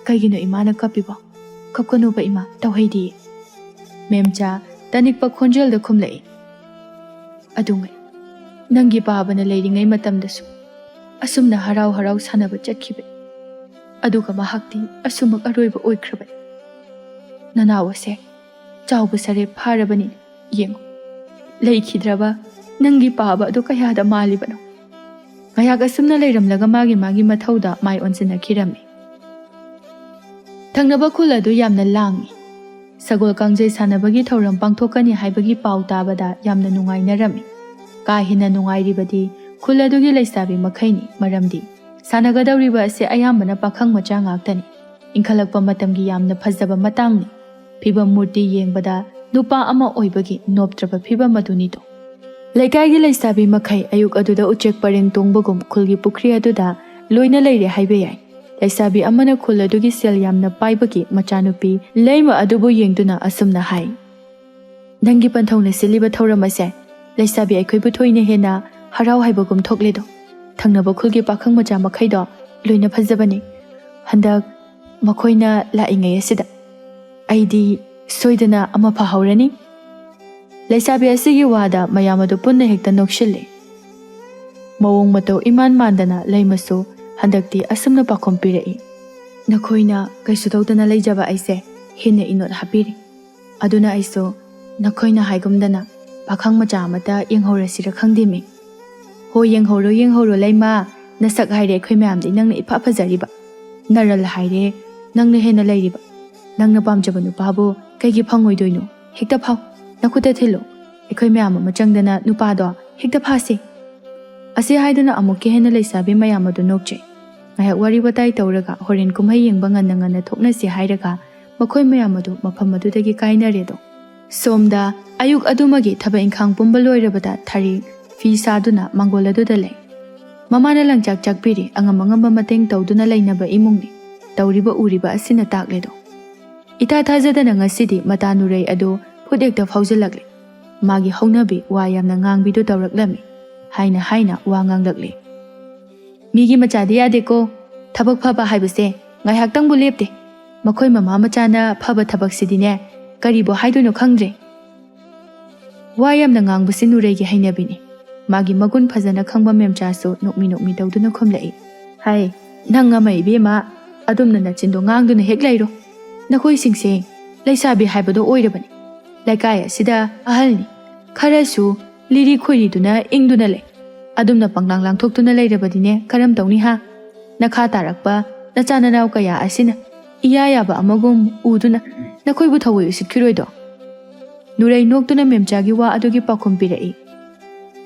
ꯀꯩꯒꯤꯅꯣ ꯏꯃꯥꯅ ꯀꯞꯄꯤꯕꯣ? ꯀꯞꯀꯅꯨꯕ ꯏꯃꯥ, ꯇꯧꯍꯩꯗꯤꯌꯦ꯫" ꯃꯦꯝꯆꯥ ꯇꯅꯤꯛꯄ ꯈꯣꯟꯖꯦꯜꯗ ꯈꯨꯝꯂꯛꯏ꯫ "ꯑꯗꯨꯉꯩ ꯅꯪꯒꯤ ꯄꯥꯕꯅ ꯂꯩꯔꯤꯉꯩ ꯃꯇꯝꯗꯁꯨ ꯑꯁꯨꯝꯅ ꯍꯔꯥꯎ ꯍꯔꯥꯎ ꯁꯥꯟꯅꯕ ꯆꯠꯈꯤꯕꯅꯤ꯫ ꯑꯗꯨꯒ ꯃꯍꯥꯛꯇꯤ ꯑꯁꯨꯃꯛ ꯑꯔꯣꯏꯕ ꯑꯣꯏꯈ꯭ꯔꯕꯅꯤ꯫ ꯅꯅꯥꯎ ꯑꯁꯦ ꯆꯥꯎꯕ ꯁꯔꯦ ꯐꯥꯔꯕꯅꯤ꯫ ꯌꯦꯡꯉꯨ, ꯂꯩꯈꯤꯗ꯭ꯔꯕ ꯅꯪꯒꯤ ꯄꯥꯕ ꯑꯗꯨ ꯀꯌꯥꯗ ꯃꯥꯜꯂꯤꯕꯅꯣ?" ꯉꯥꯏꯍꯥꯛ ꯑꯁꯨꯝꯅ ꯂꯩꯔꯝꯂꯒ ꯃꯥꯒꯤ ꯃꯥꯒꯤ ꯃꯊꯧꯗ ꯃꯥꯏ ꯑꯣꯟꯁꯤꯟꯅꯈꯤꯔꯝꯃꯤ꯫ ꯊꯪꯅꯕ ꯈꯨꯜ ꯑꯗꯨ ꯌꯥꯝꯅ ꯂꯥꯡꯏ꯫ ꯁꯒꯣꯜ ꯀꯥꯡꯖꯩ ꯁꯥꯟꯅꯕꯒꯤ ꯊꯧꯔꯝ ꯄꯥꯡꯊꯣꯛꯀꯅꯤ ꯍꯥꯏꯕꯒꯤ ꯄꯥꯎ ꯇꯥꯕꯗ ꯌꯥꯝꯅ ꯅꯨꯡꯉꯥꯏꯅꯔꯝꯃꯤ꯫ ꯀꯥ ꯍꯦꯟꯅ ꯅꯨꯡꯉꯥꯏꯔꯤꯕꯗꯤ ꯈꯨꯜ ꯑꯗꯨꯒꯤ ꯂꯩꯁꯥꯕꯤ ꯃꯈꯩꯅꯤ, ꯃꯔꯝꯗꯤ ꯁꯥꯟꯅꯒꯗꯧꯔꯤꯕ ꯑꯁꯤ ꯑꯌꯥꯝꯕꯅ ꯄꯥꯈꯪ ꯃꯆꯥ ꯉꯥꯛꯇꯅꯤ꯫ ꯏꯟꯈꯠꯂꯛꯄ ꯃꯇꯝꯒꯤ ꯌꯥꯝꯅ ꯐꯖꯕ ꯃꯇꯥꯡꯅꯤ꯫ ꯐꯤꯕꯝ ꯃꯨꯔꯇꯤ ꯌꯦꯡꯕꯗ ꯅꯨꯄꯥ ꯑꯃ ꯑꯣꯏꯕꯒꯤ ꯅꯣꯞꯇ꯭ꯔꯕ ꯐꯤꯕꯝ ꯑꯗꯨꯅꯤꯗꯣ꯫ ꯂꯩꯀꯥꯏꯒꯤ ꯂꯩꯁꯥꯕꯤ ꯃꯈꯩ ꯑꯌꯨꯛ ꯑꯗꯨꯗ ꯎꯆꯦꯛ ꯄꯔꯦꯡ ꯇꯣꯡꯕꯒꯨꯝ ꯈꯨꯜꯒꯤ ꯄꯨꯈ꯭ꯔꯤ ꯑꯗꯨꯗ ꯂꯣꯏꯅ ꯂꯩꯔꯦ ꯍꯥꯏꯕ ꯌꯥꯏ꯫ ꯂꯩꯁꯥꯕꯤ ꯑꯃꯅ ꯈꯨꯜ ꯑꯗꯨꯒꯤ ꯁꯦꯜ ꯌꯥꯝꯅ ꯄꯥꯏꯕꯒꯤ ꯃꯆꯥꯅꯨꯄꯤ ꯂꯩꯃ ꯑꯗꯨꯕꯨ ꯌꯦꯡꯗꯨꯅ ꯑꯁꯨꯝꯅ ꯍꯥꯏ, "ꯅꯪꯒꯤ ꯄꯟꯊꯧꯅ ꯁꯤꯜꯂꯤꯕ ꯊꯧꯔꯝ ꯑꯁꯦ ꯂꯩꯁꯥꯕꯤ ꯑꯩꯈꯣꯏꯕꯨ ꯊꯣꯏꯅ ꯍꯦꯟꯅ ꯍꯔꯥꯎ ꯍꯥꯏꯕꯒꯨꯝ ꯊꯣꯛꯂꯦꯗꯣ꯫ ꯊꯪꯅꯕ ꯈꯨꯜꯒꯤ ꯄꯥꯈꯪ ꯃꯆꯥ ꯃꯈꯩꯗꯣ ꯂꯣꯏꯅ ꯐꯖꯕꯅꯤ꯫ ꯍꯟꯗꯛ ꯃꯈꯣꯏꯅ ꯂꯥꯛꯏꯉꯩ ꯑꯁꯤꯗ ꯑꯩꯗꯤ ꯁꯣꯏꯗꯅ ꯑꯃ ꯐꯍꯧꯔꯅꯤ꯫ ꯂꯩꯁꯥꯕꯤ ꯑꯁꯤꯒꯤ ꯋꯥꯗ ꯃꯌꯥꯝ ꯑꯗꯨ ꯄꯨꯟꯅ ꯍꯦꯛꯇ ꯅꯣꯛꯁꯤꯜꯂꯤ꯫ ꯃꯑꯣꯡ ꯃꯇꯧ ꯏꯃꯥꯟ ꯃꯥꯟꯗꯅ ꯂꯩꯃꯁꯨ ꯍꯟꯗꯛꯇꯤ ꯑꯁꯨꯝꯅ ꯄꯥꯎꯈꯨꯝ ꯄꯤꯔꯛꯏ꯫ ꯅꯈꯣꯏꯅ ꯀꯩꯁꯨ ꯇꯧꯗꯅ ꯂꯩꯖꯕ ꯑꯩꯁꯦ ꯍꯦꯟꯅ ꯏꯅꯣꯠ ꯍꯥꯞꯄꯤꯔꯤ꯫ ꯑꯗꯨꯅ ꯑꯩꯁꯨ ꯅꯈꯣꯏꯅ ꯍꯥꯏꯒꯨꯝꯗꯅ ꯄꯥꯈꯪ ꯃꯆꯥ ꯑꯃꯇ ꯌꯦꯡꯍꯧꯔꯁꯤꯔ ꯈꯪꯗꯦꯃꯤ꯫ ꯍꯣꯏ, ꯌꯦꯡꯍꯧꯔꯣ, ꯌꯦꯡꯍꯧꯔꯣ ꯂꯩꯃ꯫ ꯅꯁꯛ ꯍꯥꯏꯔꯦ ꯑꯩꯈꯣꯏ ꯃꯌꯥꯝꯗꯤ ꯅꯪꯅ ꯏꯐ ꯐꯖꯔꯤꯕ꯫ ꯅꯔꯜ ꯍꯥꯏꯔꯦ ꯅꯪꯅ ꯍꯦꯟꯅ ꯂꯩꯔꯤꯕ꯫ ꯅꯪꯅ ꯄꯥꯝꯖꯕ ꯅꯨꯄꯥꯕꯨ ꯀꯩꯒꯤ ꯐꯪꯉꯣꯏꯗꯣꯏꯅꯣ? ꯍꯦꯛꯇ ꯐꯥꯎ꯫ ꯅꯈꯨꯠꯇ ꯊꯤꯜꯂꯨ꯫ ꯑꯩꯈꯣꯏ ꯃꯌꯥꯝ ꯑꯃ ꯆꯪꯗꯅ ꯅꯨꯄꯥꯗꯣ ꯍꯦꯛꯇ ꯐꯥꯁꯤ꯫ ꯑꯁꯤ ꯍꯥꯏꯗꯨꯅ ꯑꯃꯨꯛꯀ ꯍꯦꯟꯅ ꯂꯩꯁꯥꯕꯤ ꯃꯌꯥꯝ ꯑꯗꯨ ꯅꯣꯛꯆꯩ꯫ ꯉꯥꯏꯍꯥꯛ ꯋꯥꯔꯤ ꯋꯥꯇꯥꯏ ꯇꯧꯔꯒ ꯍꯣꯔꯦꯟ ꯀꯨꯝꯍꯩ ꯌꯦꯡꯕ ꯉꯟꯅ ꯉꯟꯅ ꯊꯣꯛꯅꯁꯤ ꯍꯥꯏꯔꯒ ꯃꯈꯣꯏ ꯃꯌꯥꯝ ꯑꯗꯨ ꯃꯐꯝ ꯑꯗꯨꯗꯒꯤ ꯀꯥꯏꯅꯔꯦꯗꯣ꯫ ꯁꯣꯝꯗ ꯑꯌꯨꯛ ꯑꯗꯨꯃꯒꯤ ꯊꯕꯛ ꯏꯪꯈꯥꯡ ꯄꯨꯝꯕ ꯂꯣꯏꯔꯕꯗ ꯊꯥꯔꯤ ꯐꯤ ꯁꯥꯗꯨꯅ ꯃꯥꯡꯒꯣꯜ ꯑꯗꯨꯗ ꯂꯩ꯫ ꯃꯃꯥꯅ ꯂꯪꯆꯥꯛ ꯆꯥꯛꯄꯤꯔꯤ, ꯑꯉꯝ ꯑꯉꯝꯕ ꯃꯇꯦꯡ ꯇꯧꯗꯨꯅ ꯂꯩꯅꯕ ꯏꯃꯨꯡꯅꯤ꯫ ꯇꯧꯔꯤꯕ ꯎꯔꯤꯕ ꯑꯁꯤꯅ ꯇꯥꯛꯂꯦꯗꯣ꯫ ꯏꯊꯥ ꯊꯥꯖꯗꯅ ꯉꯁꯤꯗꯤ ꯃꯇꯥ ꯅꯨꯔꯩ ꯑꯗꯨ ꯈꯨꯠ ꯍꯦꯛꯇ ꯐꯥꯎꯖꯤꯜꯂꯛꯂꯦ꯫ ꯃꯥꯒꯤ ꯍꯧꯅꯕꯤ ꯋꯥ ꯌꯥꯝꯅ ꯉꯥꯡꯕꯤꯗꯨ ꯇꯧꯔꯛꯂꯝꯃꯤ ꯍꯥꯏꯅ ꯍꯥꯏꯅ ꯋꯥ ꯉꯥꯡꯂꯛꯂꯦ꯫ ꯃꯤꯒꯤ ꯃꯆꯥꯗꯤ ꯌꯥꯗꯦꯀꯣ꯫ ꯊꯕꯛ ꯐꯕ ꯍꯥꯏꯕꯁꯦ ꯉꯥꯏꯍꯥꯛꯇꯪꯕꯨ ꯂꯦꯞꯇꯦ꯫ ꯃꯈꯣꯏ ꯃꯃꯥ ꯃꯆꯥꯅ ꯐꯕ ꯊꯕꯛꯁꯤꯗꯤꯅꯦ ꯀꯔꯤꯕꯨ ꯍꯥꯏꯗꯣꯏꯅꯣ ꯈꯪꯗ꯭ꯔꯦ꯫ ꯋꯥ ꯌꯥꯝꯅ ꯉꯥꯡꯕꯁꯤ ꯅꯨꯔꯩꯒꯤ ꯍꯩꯅꯕꯤꯅꯤ꯫ ꯃꯥꯒꯤ ꯃꯒꯨꯟ ꯐꯖꯅ ꯈꯪꯕ ꯃꯦꯝꯆꯥꯁꯨ ꯅꯣꯛꯃꯤ ꯅꯣꯛꯃꯤ ꯇꯧꯗꯨꯅ ꯈꯨꯝꯂꯛꯏ꯫ ꯍꯥꯏ, ꯅꯪ ꯑꯃ ꯏꯕꯦꯝꯃ, ꯑꯗꯨꯝꯅ ꯅꯆꯤꯟꯗꯣ ꯉꯥꯡꯗꯨꯅ ꯍꯦꯛ ꯂꯩꯔꯣ꯫ ꯅꯈꯣꯏꯁꯤꯡꯁꯦ ꯂꯩꯁꯥꯕꯤ ꯍꯥꯏꯕꯗꯣ ꯑꯣꯏꯔꯕꯅꯤ꯫ ꯂꯩꯀꯥꯏ ꯑꯁꯤꯗ ꯑꯍꯜꯅꯤ, ꯈꯔꯁꯨ ꯂꯤꯔꯤ ꯈꯣꯏꯔꯤꯗꯨꯅ ꯏꯪꯗꯨꯅ ꯂꯩ꯫ ꯑꯗꯨꯝꯅ ꯄꯪꯂꯥꯡ ꯂꯥꯡꯊꯣꯛꯇꯨꯅ ꯂꯩꯔꯕꯗꯤꯅꯦ ꯀꯔꯝ ꯇꯧꯅꯤ ꯍꯥ? ꯅꯈꯥ ꯇꯥꯔꯛꯄ ꯅꯆꯥ ꯅꯅꯥꯎ ꯀꯌꯥ ꯑꯁꯤꯅ ꯏꯌꯥ ꯌꯥꯕ ꯑꯃꯒꯨꯝ ꯎꯗꯨꯅ ꯅꯈꯣꯏꯕꯨ ꯊꯑꯣꯏ ꯎꯁꯤꯠꯈꯤꯔꯣꯏꯗꯣ? ꯅꯨꯔꯩ ꯅꯣꯛꯇꯨꯅ ꯃꯦꯝꯆꯥꯒꯤ ꯋꯥ ꯑꯗꯨꯒꯤ ꯄꯥꯎꯈꯨꯝ ꯄꯤꯔꯛꯏ꯫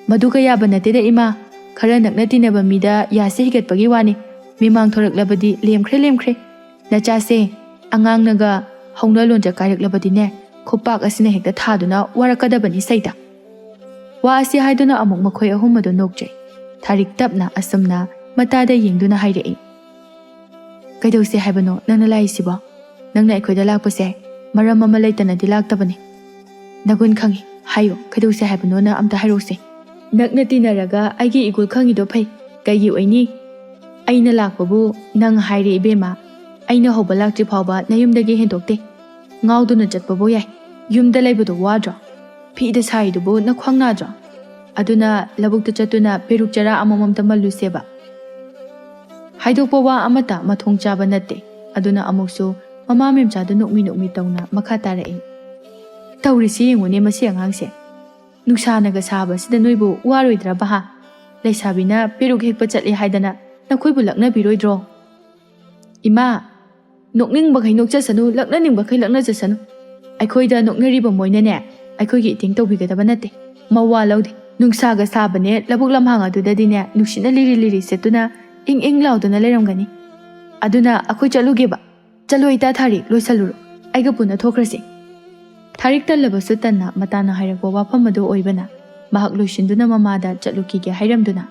ꯃꯗꯨꯒ ꯌꯥꯕ ꯅꯠꯇꯦꯗ ꯏꯃꯥ, ꯈꯔ ꯅꯛꯅ ꯇꯤꯟꯅꯕ ꯃꯤꯗ ꯌꯥꯁꯦ ꯍꯤꯒꯠꯄꯒꯤ ꯋꯥꯅꯤ, ꯃꯤꯃꯥꯡ ꯊꯣꯔꯛꯂꯕꯗꯤ ꯂꯦꯝꯈ꯭ꯔꯦ ꯂꯦꯝꯈ꯭ꯔꯦ꯫ ꯅꯆꯥꯁꯦ ꯑꯉꯥꯡꯅꯒ ꯍꯧꯅ ꯂꯣꯟꯆꯠ ꯀꯥꯏꯔꯛꯂꯕꯗꯤꯅꯦ ꯈꯨꯄꯥꯛ ꯑꯁꯤꯅ ꯍꯦꯛꯇ ꯊꯥꯗꯨꯅ ꯋꯥꯔꯛꯀꯗꯕꯅꯤ ꯁꯩꯇ꯫ ꯋꯥ ꯑꯁꯤ ꯍꯥꯏꯗꯨꯅ ꯑꯃꯨꯛ ꯃꯈꯣꯏ ꯑꯍꯨꯝ ꯑꯗꯨ ꯅꯣꯛꯆꯩ꯫ ꯊꯥꯔꯤꯛ ꯇꯞꯅ ꯑꯁꯨꯝꯅ ꯃꯇꯥꯗ ꯌꯦꯡꯗꯨꯅ ꯍꯥꯏꯔꯛꯏ꯫ ꯀꯩꯗꯧꯁꯦ ꯍꯥꯏꯕꯅꯣ ꯅꯪꯅ ꯂꯥꯛꯏꯁꯤꯕꯣ? ꯅꯪꯅ ꯑꯩꯈꯣꯏꯗ ꯂꯥꯛꯄꯁꯦ ꯃꯔꯝ ꯑꯃ ꯂꯩꯇꯅꯗꯤ ꯂꯥꯛꯇꯕꯅꯤ꯫ ꯅꯒꯨꯟ ꯈꯪꯉꯤ꯫ ꯍꯥꯏꯌꯨ, ꯀꯩꯗꯧꯁꯦ ꯍꯥꯏꯕꯅꯣꯅ ꯑꯝꯇ ꯍꯥꯏꯔꯛꯎꯁꯦ꯫ ꯅꯛꯅ ꯇꯤꯟꯅꯔꯒ ꯑꯩꯒꯤ ꯏꯒꯨꯜ ꯈꯪꯉꯤꯗꯣ ꯐꯩ꯫ ꯀꯩꯒꯤ ꯑꯣꯏꯅꯤ? ꯑꯩꯅ ꯂꯥꯛꯄꯕꯨ ꯅꯪ ꯍꯥꯏꯔꯦ ꯏꯕꯦꯝꯃ꯫ ꯑꯩꯅ ꯍꯧꯕ ꯂꯥꯛꯇ꯭ꯔꯤ ꯐꯥꯎꯕ ꯅꯌꯨꯝꯗꯒꯤ ꯍꯦꯟꯗꯣꯛꯇꯦ꯫ ꯉꯥꯎꯗꯨꯅ ꯆꯠꯄꯕꯨ ꯌꯥꯏ꯫ ꯌꯨꯝꯗ ꯂꯩꯕꯗꯣ ꯋꯥꯗ꯭ꯔꯣ? ꯐꯤꯗ ꯁꯥꯔꯤꯗꯨꯕꯨ ꯅꯈ꯭ꯋꯥꯡ ꯅꯥꯗ꯭ꯔꯣ? ꯑꯗꯨꯅ ꯂꯧꯕꯨꯛꯇ ꯆꯠꯇꯨꯅ ꯄꯦꯔꯨꯛ ꯆꯔꯥ ꯑꯃꯃꯝꯇ ꯃꯜꯂꯨꯁꯦꯕ꯫ ꯍꯥꯏꯗꯣꯛꯄ ꯋꯥ ꯑꯃꯠꯇ ꯃꯊꯣꯡ ꯆꯥꯕ ꯅꯠꯇꯦ꯫ ꯑꯗꯨꯅ ꯑꯃꯨꯛꯁꯨ ꯃꯃꯥ ꯃꯦꯝꯆꯥꯗꯨ ꯅꯣꯛꯃꯤ ꯅꯣꯛꯃꯤ ꯇꯧꯅ ꯃꯈꯥ ꯇꯥꯔꯛꯏ꯫ ꯇꯧꯔꯤꯁꯤ ꯌꯦꯡꯉꯨꯅꯦ ꯃꯁꯤ ꯑꯉꯥꯡꯁꯦ꯫ ꯅꯨꯡꯁꯥꯅꯒ ꯁꯥꯕꯁꯤꯗ ꯅꯣꯏꯕꯨ ꯋꯥꯔꯣꯏꯗ꯭ꯔꯕ ꯍꯥ? ꯂꯩꯁꯥꯕꯤꯅ ꯄꯦꯔꯨꯛ ꯍꯦꯛꯄ ꯆꯠꯂꯦ ꯍꯥꯏꯗꯅ ꯅꯈꯣꯏꯕꯨ ꯂꯛꯅꯕꯤꯔꯣꯏꯗ꯭ꯔꯣ? ꯏꯃꯥ, ꯅꯣꯛꯅꯤꯡꯕꯈꯩ ꯅꯣꯛꯆꯁꯅꯨ, ꯂꯛꯅꯅꯤꯡꯕꯈꯩ ꯂꯛꯅꯖꯁꯅꯨ꯫ ꯑꯩꯈꯣꯏꯗ ꯅꯣꯛꯅꯔꯤꯕ ꯃꯣꯏꯅꯅꯦ, ꯑꯩꯈꯣꯏꯒꯤ ꯏꯇꯦꯡ ꯇꯧꯕꯤꯒꯗꯕ ꯅꯠꯇꯦ꯫ ꯃꯋꯥ ꯂꯧꯗꯦ꯫ ꯅꯨꯡꯁꯥꯒ ꯁꯥꯕꯅꯦ, ꯂꯧꯕꯨꯛ ꯂꯝꯍꯥꯡ ꯑꯗꯨꯗꯗꯤꯅꯦ, ꯅꯨꯡꯁꯤꯠꯅ ꯂꯤꯔꯤ ꯂꯤꯔꯤ ꯁꯤꯠꯇꯨꯅ ꯏꯪ ꯏꯪ ꯂꯥꯎꯗꯨꯅ ꯂꯩꯔꯝꯒꯅꯤ꯫ ꯑꯗꯨꯅ ꯑꯩꯈꯣꯏ ꯆꯠꯂꯨꯒꯦꯕ꯫ ꯆꯠꯂꯣ ꯏꯇꯥ ꯊꯥꯔꯤ, ꯂꯣꯏꯁꯜꯂꯨꯔꯣ꯫ ꯑꯩꯒ ꯄꯨꯟꯅ ꯊꯣꯛꯈ꯭ꯔꯁꯤ꯫ ꯊꯥꯔꯤꯛ ꯇꯜꯂꯕꯁꯨ ꯇꯟꯅ ꯃꯇꯥꯅ ꯍꯥꯏꯔꯛꯄ ꯋꯥꯐꯝ ꯑꯗꯨ ꯑꯣꯏꯕꯅ, ꯃꯍꯥꯛ ꯂꯣꯏꯁꯤꯟꯗꯨꯅ ꯃꯃꯥꯗ ꯆꯠꯂꯨꯈꯤꯒꯦ ꯍꯥꯏꯔꯝꯗꯨꯅ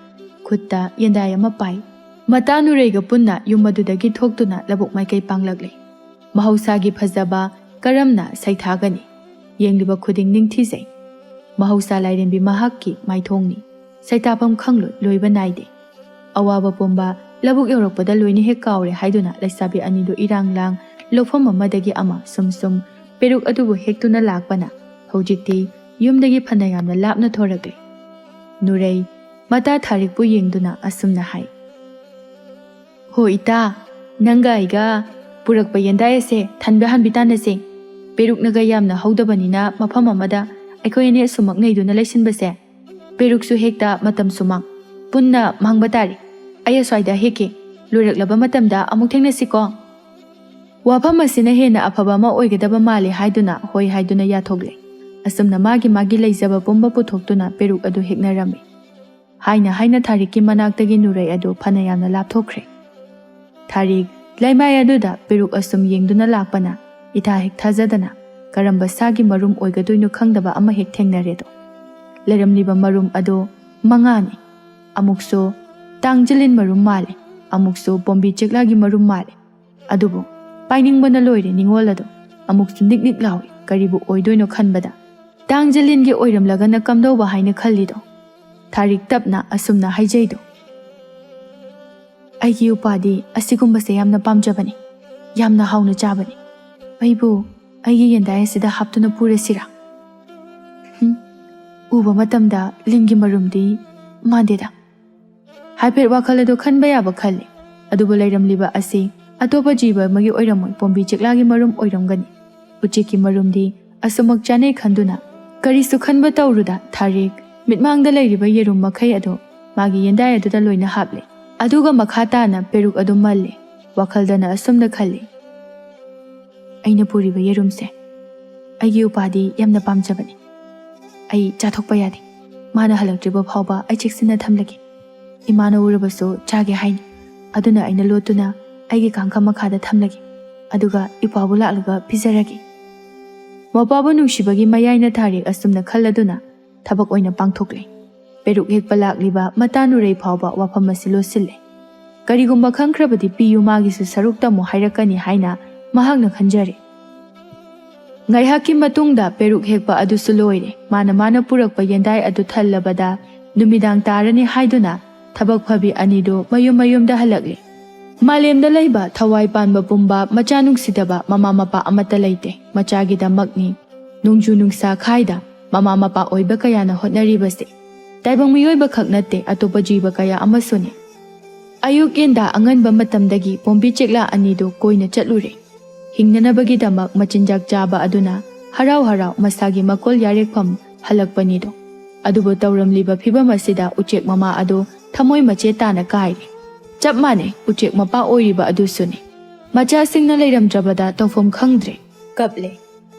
ꯈꯨꯠꯇ ꯌꯦꯟꯗꯥꯏ ꯑꯃ ꯄꯥꯏ꯫ ꯃꯇꯥ ꯅꯨꯔꯩꯒ ꯄꯨꯟꯅ ꯌꯨꯝ ꯑꯗꯨꯗꯒꯤ ꯊꯣꯛꯇꯨꯅ ꯂꯧꯕꯨꯛ ꯃꯥꯏꯀꯩ ꯄꯥꯡꯂꯛꯂꯦ꯫ ꯃꯍꯧꯁꯥꯒꯤ ꯐꯖꯕ ꯀꯔꯝꯅ ꯁꯩꯊꯥꯒꯅꯤ? ꯌꯦꯡꯂꯤꯕ ꯈꯨꯗꯤꯡ ꯅꯤꯡꯊꯤꯖꯩ꯫ ꯃꯍꯧꯁꯥ ꯂꯥꯏꯔꯦꯝꯕꯤ ꯃꯍꯥꯛꯀꯤ ꯃꯥꯏꯊꯣꯡꯅꯤ꯫ ꯁꯩꯇꯥꯐꯝ ꯈꯪꯂꯣꯏ, ꯂꯣꯏꯕ ꯅꯥꯏꯗꯦ꯫ ꯑꯋꯥꯕ ꯄꯨꯝꯕ ꯂꯧꯕꯨꯛ ꯌꯧꯔꯛꯄꯗ ꯂꯣꯏꯅ ꯍꯦꯛ ꯀꯥꯎꯔꯦ ꯍꯥꯏꯗꯨꯅ ꯂꯩꯁꯥꯕꯤ ꯑꯅꯤꯗꯨ ꯏꯔꯥꯡ ꯂꯥꯡ ꯂꯧꯐꯝ ꯑꯃꯗꯒꯤ ꯑꯃ ꯁꯨꯝ ꯁꯨꯝ ꯄꯦꯔꯨꯛ ꯑꯗꯨꯕꯨ ꯍꯦꯛꯇꯨꯅ ꯂꯥꯛꯄꯅ ꯍꯧꯖꯤꯛꯇꯤ ꯌꯨꯝꯗꯒꯤ ꯐꯅ ꯌꯥꯝꯅ ꯂꯥꯞꯅ ꯊꯣꯔꯛꯂꯦ꯫ ꯅꯨꯔꯩ ꯃꯇꯥ ꯊꯥꯔꯤꯛꯄꯨ ꯌꯦꯡꯗꯨꯅ ꯑꯁꯨꯝꯅ ꯍꯥꯏ, "ꯍꯣ ꯏꯇꯥ, ꯅꯪꯒ ꯑꯩꯒ ꯄꯨꯔꯛꯄ ꯌꯦꯟꯗꯥꯏ ꯑꯁꯦ ꯊꯟꯕ ꯍꯟꯕꯤ ꯇꯥꯟꯅꯁꯦ꯫ ꯄꯦꯔꯨꯛꯅꯒ ꯌꯥꯝꯅ ꯍꯧꯗꯕꯅꯤꯅ ꯃꯐꯝ ꯑꯃꯗ ꯑꯩꯈꯣꯏ ꯑꯅꯤ ꯑꯁꯨꯝꯃꯛ ꯅꯩꯗꯨꯅ ꯂꯩꯁꯤꯟꯕꯁꯦ, ꯄꯦꯔꯨꯛꯁꯨ ꯍꯦꯛꯇ ꯃꯇꯝꯁꯨ ꯃꯥꯡ, ꯄꯨꯟꯅ ꯃꯥꯡꯕ ꯇꯥꯔꯦ꯫ ꯑꯩ ꯑꯁ꯭ꯋꯥꯏꯗ ꯍꯦꯛꯀꯦ꯫ ꯂꯣꯏꯔꯛꯂꯕ ꯃꯇꯝꯗ ꯑꯃꯨꯛ ꯊꯦꯡꯅꯁꯤꯀꯣ꯫" ꯋꯥꯐꯝ ꯑꯁꯤꯅ ꯍꯦꯟꯅ ꯑꯐꯕ ꯑꯃ ꯑꯣꯏꯒꯗꯕ ꯃꯥꯜꯂꯦ ꯍꯥꯏꯗꯨꯅ ꯍꯣꯏ ꯍꯥꯏꯗꯨꯅ ꯌꯥꯊꯣꯛꯂꯦ꯫ ꯑꯁꯨꯝꯅ ꯃꯥꯒꯤ ꯃꯥꯒꯤ ꯂꯩꯖꯕ ꯄꯨꯝꯕ ꯄꯨꯊꯣꯛꯇꯨꯅ ꯄꯦꯔꯨꯛ ꯑꯗꯨ ꯍꯦꯛꯅꯔꯝꯃꯤ꯫ ꯍꯥꯏꯅ ꯍꯥꯏꯅ ꯊꯥꯔꯤꯛꯀꯤ ꯃꯅꯥꯛꯇꯒꯤ ꯅꯨꯔꯩ ꯑꯗꯨ ꯐꯅ ꯌꯥꯝꯅ ꯂꯥꯞꯊꯣꯛꯈ꯭ꯔꯦ꯫ ꯊꯥꯔꯤꯛ ꯂꯩꯃꯥꯏ ꯑꯗꯨꯗ ꯄꯦꯔꯨꯛ ꯑꯁꯨꯝ ꯌꯦꯡꯗꯨꯅ ꯂꯥꯛꯄꯅ ꯏꯊꯥ ꯍꯦꯛ ꯊꯥꯖꯗꯅ ꯀꯔꯝꯕ ꯁꯥꯒꯤ ꯃꯔꯨꯝ ꯑꯣꯏꯒꯗꯣꯏꯅꯣ ꯈꯪꯗꯕ ꯑꯃ ꯍꯦꯛ ꯊꯦꯡꯅꯔꯦꯗꯣ꯫ ꯂꯩꯔꯝꯂꯤꯕ ꯃꯔꯨꯝ ꯑꯗꯨ ꯃꯉꯥꯅꯤ꯫ ꯑꯃꯨꯛꯁꯨ ꯇꯥꯡꯖꯂꯤꯟ ꯃꯔꯨꯝ ꯃꯥꯜꯂꯦ, ꯑꯃꯨꯛꯁꯨ ꯄꯣꯝꯕꯤ ꯆꯦꯛꯂꯥꯒꯤ ꯃꯔꯨꯝ ꯃꯥꯜꯂꯦ꯫ ꯑꯗꯨꯕꯨ ꯄꯥꯏꯅꯤꯡꯕꯅ ꯂꯣꯏꯔꯦ ꯅꯤꯡꯉꯣꯜ ꯑꯗꯣ꯫ ꯑꯃꯨꯛꯁꯨ ꯅꯤꯛ ꯅꯤꯛ ꯂꯥꯎꯏ, ꯀꯔꯤꯕꯨ ꯑꯣꯏꯗꯣꯏꯅꯣ ꯈꯟꯕꯗ꯫ ꯇꯥꯡꯖꯂꯤꯟꯒꯤ ꯑꯣꯏꯔꯝꯂꯒꯅ ꯀꯝꯗꯧꯕ ꯍꯥꯏꯅ ꯈꯜꯂꯤꯗꯣ? ꯊꯥꯔꯤꯛ ꯇꯞꯅ ꯑꯁꯨꯝꯅ ꯍꯥꯏꯖꯩꯗꯣ꯫ ꯑꯩꯒꯤ ꯎꯄꯥꯗꯤ ꯑꯁꯤꯒꯨꯝꯕꯁꯦ ꯌꯥꯝꯅ ꯄꯥꯝꯖꯕꯅꯤ, ꯌꯥꯝꯅ ꯍꯥꯎꯅ ꯆꯥꯕꯅꯤ꯫ ꯑꯩꯕꯨ ꯑꯩꯒꯤ ꯌꯦꯟꯗꯥꯏ ꯑꯁꯤꯗ ꯍꯥꯞꯇꯨꯅ ꯄꯨꯔꯁꯤꯔꯥ? ꯍꯨꯝ, ꯎꯕ ꯃꯇꯝꯗ ꯂꯤꯟꯒꯤ ꯃꯔꯨꯝꯗꯤ ꯃꯥꯟꯗꯦꯗ꯫ ꯍꯥꯏꯐꯦꯠ ꯋꯥꯈꯜ ꯑꯗꯨ ꯈꯟꯕ ꯌꯥꯕ ꯈꯜꯂꯤ, ꯑꯗꯨꯕꯨ ꯂꯩꯔꯝꯂꯤꯕ ꯑꯁꯤ ꯑꯇꯣꯞꯄ ꯖꯤꯕ ꯑꯃꯒꯤ ꯑꯣꯏꯔꯝꯃꯣꯏ, ꯄꯣꯝꯕꯤ ꯆꯦꯛꯂꯥꯒꯤ ꯃꯔꯨꯝ ꯑꯣꯏꯔꯝꯒꯅꯤ꯫ ꯎꯆꯦꯛꯀꯤ ꯃꯔꯨꯝꯗꯤ ꯑꯁꯨꯃꯛ ꯆꯥꯅꯩ ꯈꯟꯗꯨꯅ ꯀꯔꯤꯁꯨ ꯈꯟꯕ ꯇꯧꯔꯨꯗ ꯊꯥꯔꯦꯛ ꯃꯤꯠꯃꯥꯡꯗ ꯂꯩꯔꯤꯕ ꯌꯦꯔꯨꯝ ꯃꯈꯩ ꯑꯗꯨ ꯃꯥꯒꯤ ꯌꯦꯟꯗꯥꯏ ꯑꯗꯨꯗ ꯂꯣꯏꯅ ꯍꯥꯞꯂꯦ꯫ ꯑꯗꯨꯒ ꯃꯈꯥ ꯇꯥꯅ ꯄꯦꯔꯨꯛ ꯑꯗꯨ ꯃꯜꯂꯦ꯫ ꯋꯥꯈꯜꯗꯅ ꯑꯁꯨꯝꯅ ꯈꯜꯂꯤ, "ꯑꯩꯅ ꯄꯨꯔꯤꯕ ꯌꯦꯔꯨꯝꯁꯦ ꯑꯩꯒꯤ ꯎꯄꯥꯗꯤ ꯌꯥꯝꯅ ꯄꯥꯝꯖꯕꯅꯤ꯫ ꯑꯩ ꯆꯥꯊꯣꯛꯄ ꯌꯥꯗꯦ꯫ ꯃꯥꯅ ꯍꯜꯂꯛꯇ꯭ꯔꯤꯕ ꯐꯥꯎꯕ ꯑꯩ ꯆꯦꯛꯁꯤꯟꯅ ꯊꯝꯂꯒꯦ꯫ ꯏꯃꯥꯅ ꯎꯔꯕꯁꯨ ꯆꯥꯒꯦ ꯍꯥꯏꯅꯤ꯫ ꯑꯗꯨꯅ ꯑꯩꯅ ꯂꯣꯠꯇꯨꯅ ꯑꯩꯒꯤ ꯀꯥꯡꯈ ꯃꯈꯥꯗ ꯊꯝꯂꯒꯦ꯫ ꯑꯗꯨꯒ ꯏꯄꯥꯕꯨ ꯂꯥꯛꯂꯒ ꯄꯤꯖꯔꯒꯦ"꯫ ꯃꯄꯥꯕꯨ ꯅꯨꯡꯁꯤꯕꯒꯤ ꯃꯌꯥꯏꯅ ꯊꯥꯔꯦꯛ ꯑꯁꯨꯝꯅ ꯈꯜꯂꯗꯨꯅ ꯊꯕꯛ ꯑꯣꯏꯅ ꯄꯥꯡꯊꯣꯛꯂꯦ꯫ ꯄꯦꯔꯨꯛ ꯍꯦꯛꯄ ꯂꯥꯛꯂꯤꯕ ꯃꯇꯥꯅꯨꯔꯩ ꯐꯥꯎꯕ ꯋꯥꯐꯝ ꯑꯁꯤ ꯂꯣꯠꯁꯤꯜꯂꯦ꯫ ꯀꯔꯤꯒꯨꯝꯕ ꯈꯪꯈ꯭ꯔꯕꯗꯤ ꯄꯤꯌꯨ, ꯃꯥꯒꯤꯁꯨ ꯁꯔꯨꯛ ꯇꯝꯃꯨ ꯍꯥꯏꯔꯛꯀꯅꯤ ꯍꯥꯏꯅ ꯃꯍꯥꯛꯅ ꯈꯟꯖꯔꯦ꯫ ꯉꯥꯏꯍꯥꯛꯀꯤ ꯃꯇꯨꯡꯗ ꯄꯦꯔꯨꯛ ꯍꯦꯛꯄ ꯑꯗꯨꯁꯨ ꯂꯣꯏꯔꯦ꯫ ꯃꯥꯅ ꯃꯥꯅ ꯄꯨꯔꯛꯄ ꯌꯦꯟꯗꯥꯏ ꯑꯗꯨ ꯊꯜꯂꯕꯗ ꯅꯨꯃꯤꯗꯥꯡ ꯇꯥꯔꯅꯤ ꯍꯥꯏꯗꯨꯅ ꯊꯕꯛ ꯐꯕꯤ ꯑꯅꯤꯗꯨ ꯃꯌꯨꯝ ꯃꯌꯨꯝꯗ ꯍꯜꯂꯛꯂꯦ꯫ ꯃꯥꯂꯦꯝꯗ ꯂꯩꯕ ꯊꯋꯥꯏ ꯄꯥꯟꯕ ꯄꯨꯝꯕ ꯃꯆꯥ ꯅꯨꯡꯁꯤꯗꯕ ꯃꯃꯥ ꯃꯄꯥ ꯑꯃꯠꯇ ꯂꯩꯇꯦ꯫ ꯃꯆꯥꯒꯤꯗꯃꯛꯅꯤ ꯅꯣꯡꯖꯨ ꯅꯨꯡꯁꯥ ꯈꯥꯏꯗ ꯃꯃꯥ ꯃꯄꯥ ꯑꯣꯏꯕ ꯀꯌꯥꯅ ꯍꯣꯠꯅꯔꯤꯕꯁꯦ꯫ ꯇꯥꯏꯕꯪ ꯃꯤꯑꯣꯏꯕ ꯈꯛ ꯅꯠꯇꯦ, ꯑꯇꯣꯞꯄ ꯖꯤꯕ ꯀꯌꯥ ꯑꯃꯁꯨꯅꯤ꯫ ꯑꯌꯨꯛ ꯌꯦꯟꯗꯥ ꯑꯉꯟꯕ ꯃꯇꯝꯗꯒꯤ ꯄꯣꯝꯕꯤ ꯆꯦꯛꯂꯥ ꯑꯅꯤꯗꯨ ꯀꯣꯏꯅ ꯆꯠꯂꯨꯔꯦ꯫ ꯍꯤꯡꯅꯅꯕꯒꯤꯗꯃꯛ ꯃꯆꯤꯟꯖꯥꯛ ꯆꯥꯕ ꯑꯗꯨꯅ ꯍꯔꯥꯎ ꯍꯔꯥꯎ ꯃꯁꯥꯒꯤ ꯃꯀꯣꯜ ꯌꯥꯔꯦꯛꯐꯝ ꯍꯜꯂꯛꯄꯅꯤꯗꯣ꯫ ꯑꯗꯨꯕꯨ ꯇꯧꯔꯝꯂꯤꯕ ꯐꯤꯚꯝ ꯑꯁꯤꯗ ꯎꯆꯦꯛ ꯃꯃꯥ ꯑꯗꯨ ꯊꯃꯣꯏ ꯃꯆꯦꯠ ꯇꯥꯅ ꯀꯥꯏꯔꯦ꯫ ꯆꯞ ꯃꯥꯟꯅꯩ, ꯎꯆꯦꯛ ꯃꯄꯥ ꯑꯣꯏꯔꯤꯕ ꯑꯗꯨꯁꯨꯅꯤ꯫ ꯃꯆꯥꯁꯤꯡꯅ ꯂꯩꯔꯝꯗ꯭ꯔꯕꯗ ꯇꯧꯐꯝ ꯈꯪꯗ꯭ꯔꯦ꯫ ꯀꯞꯂꯦ꯫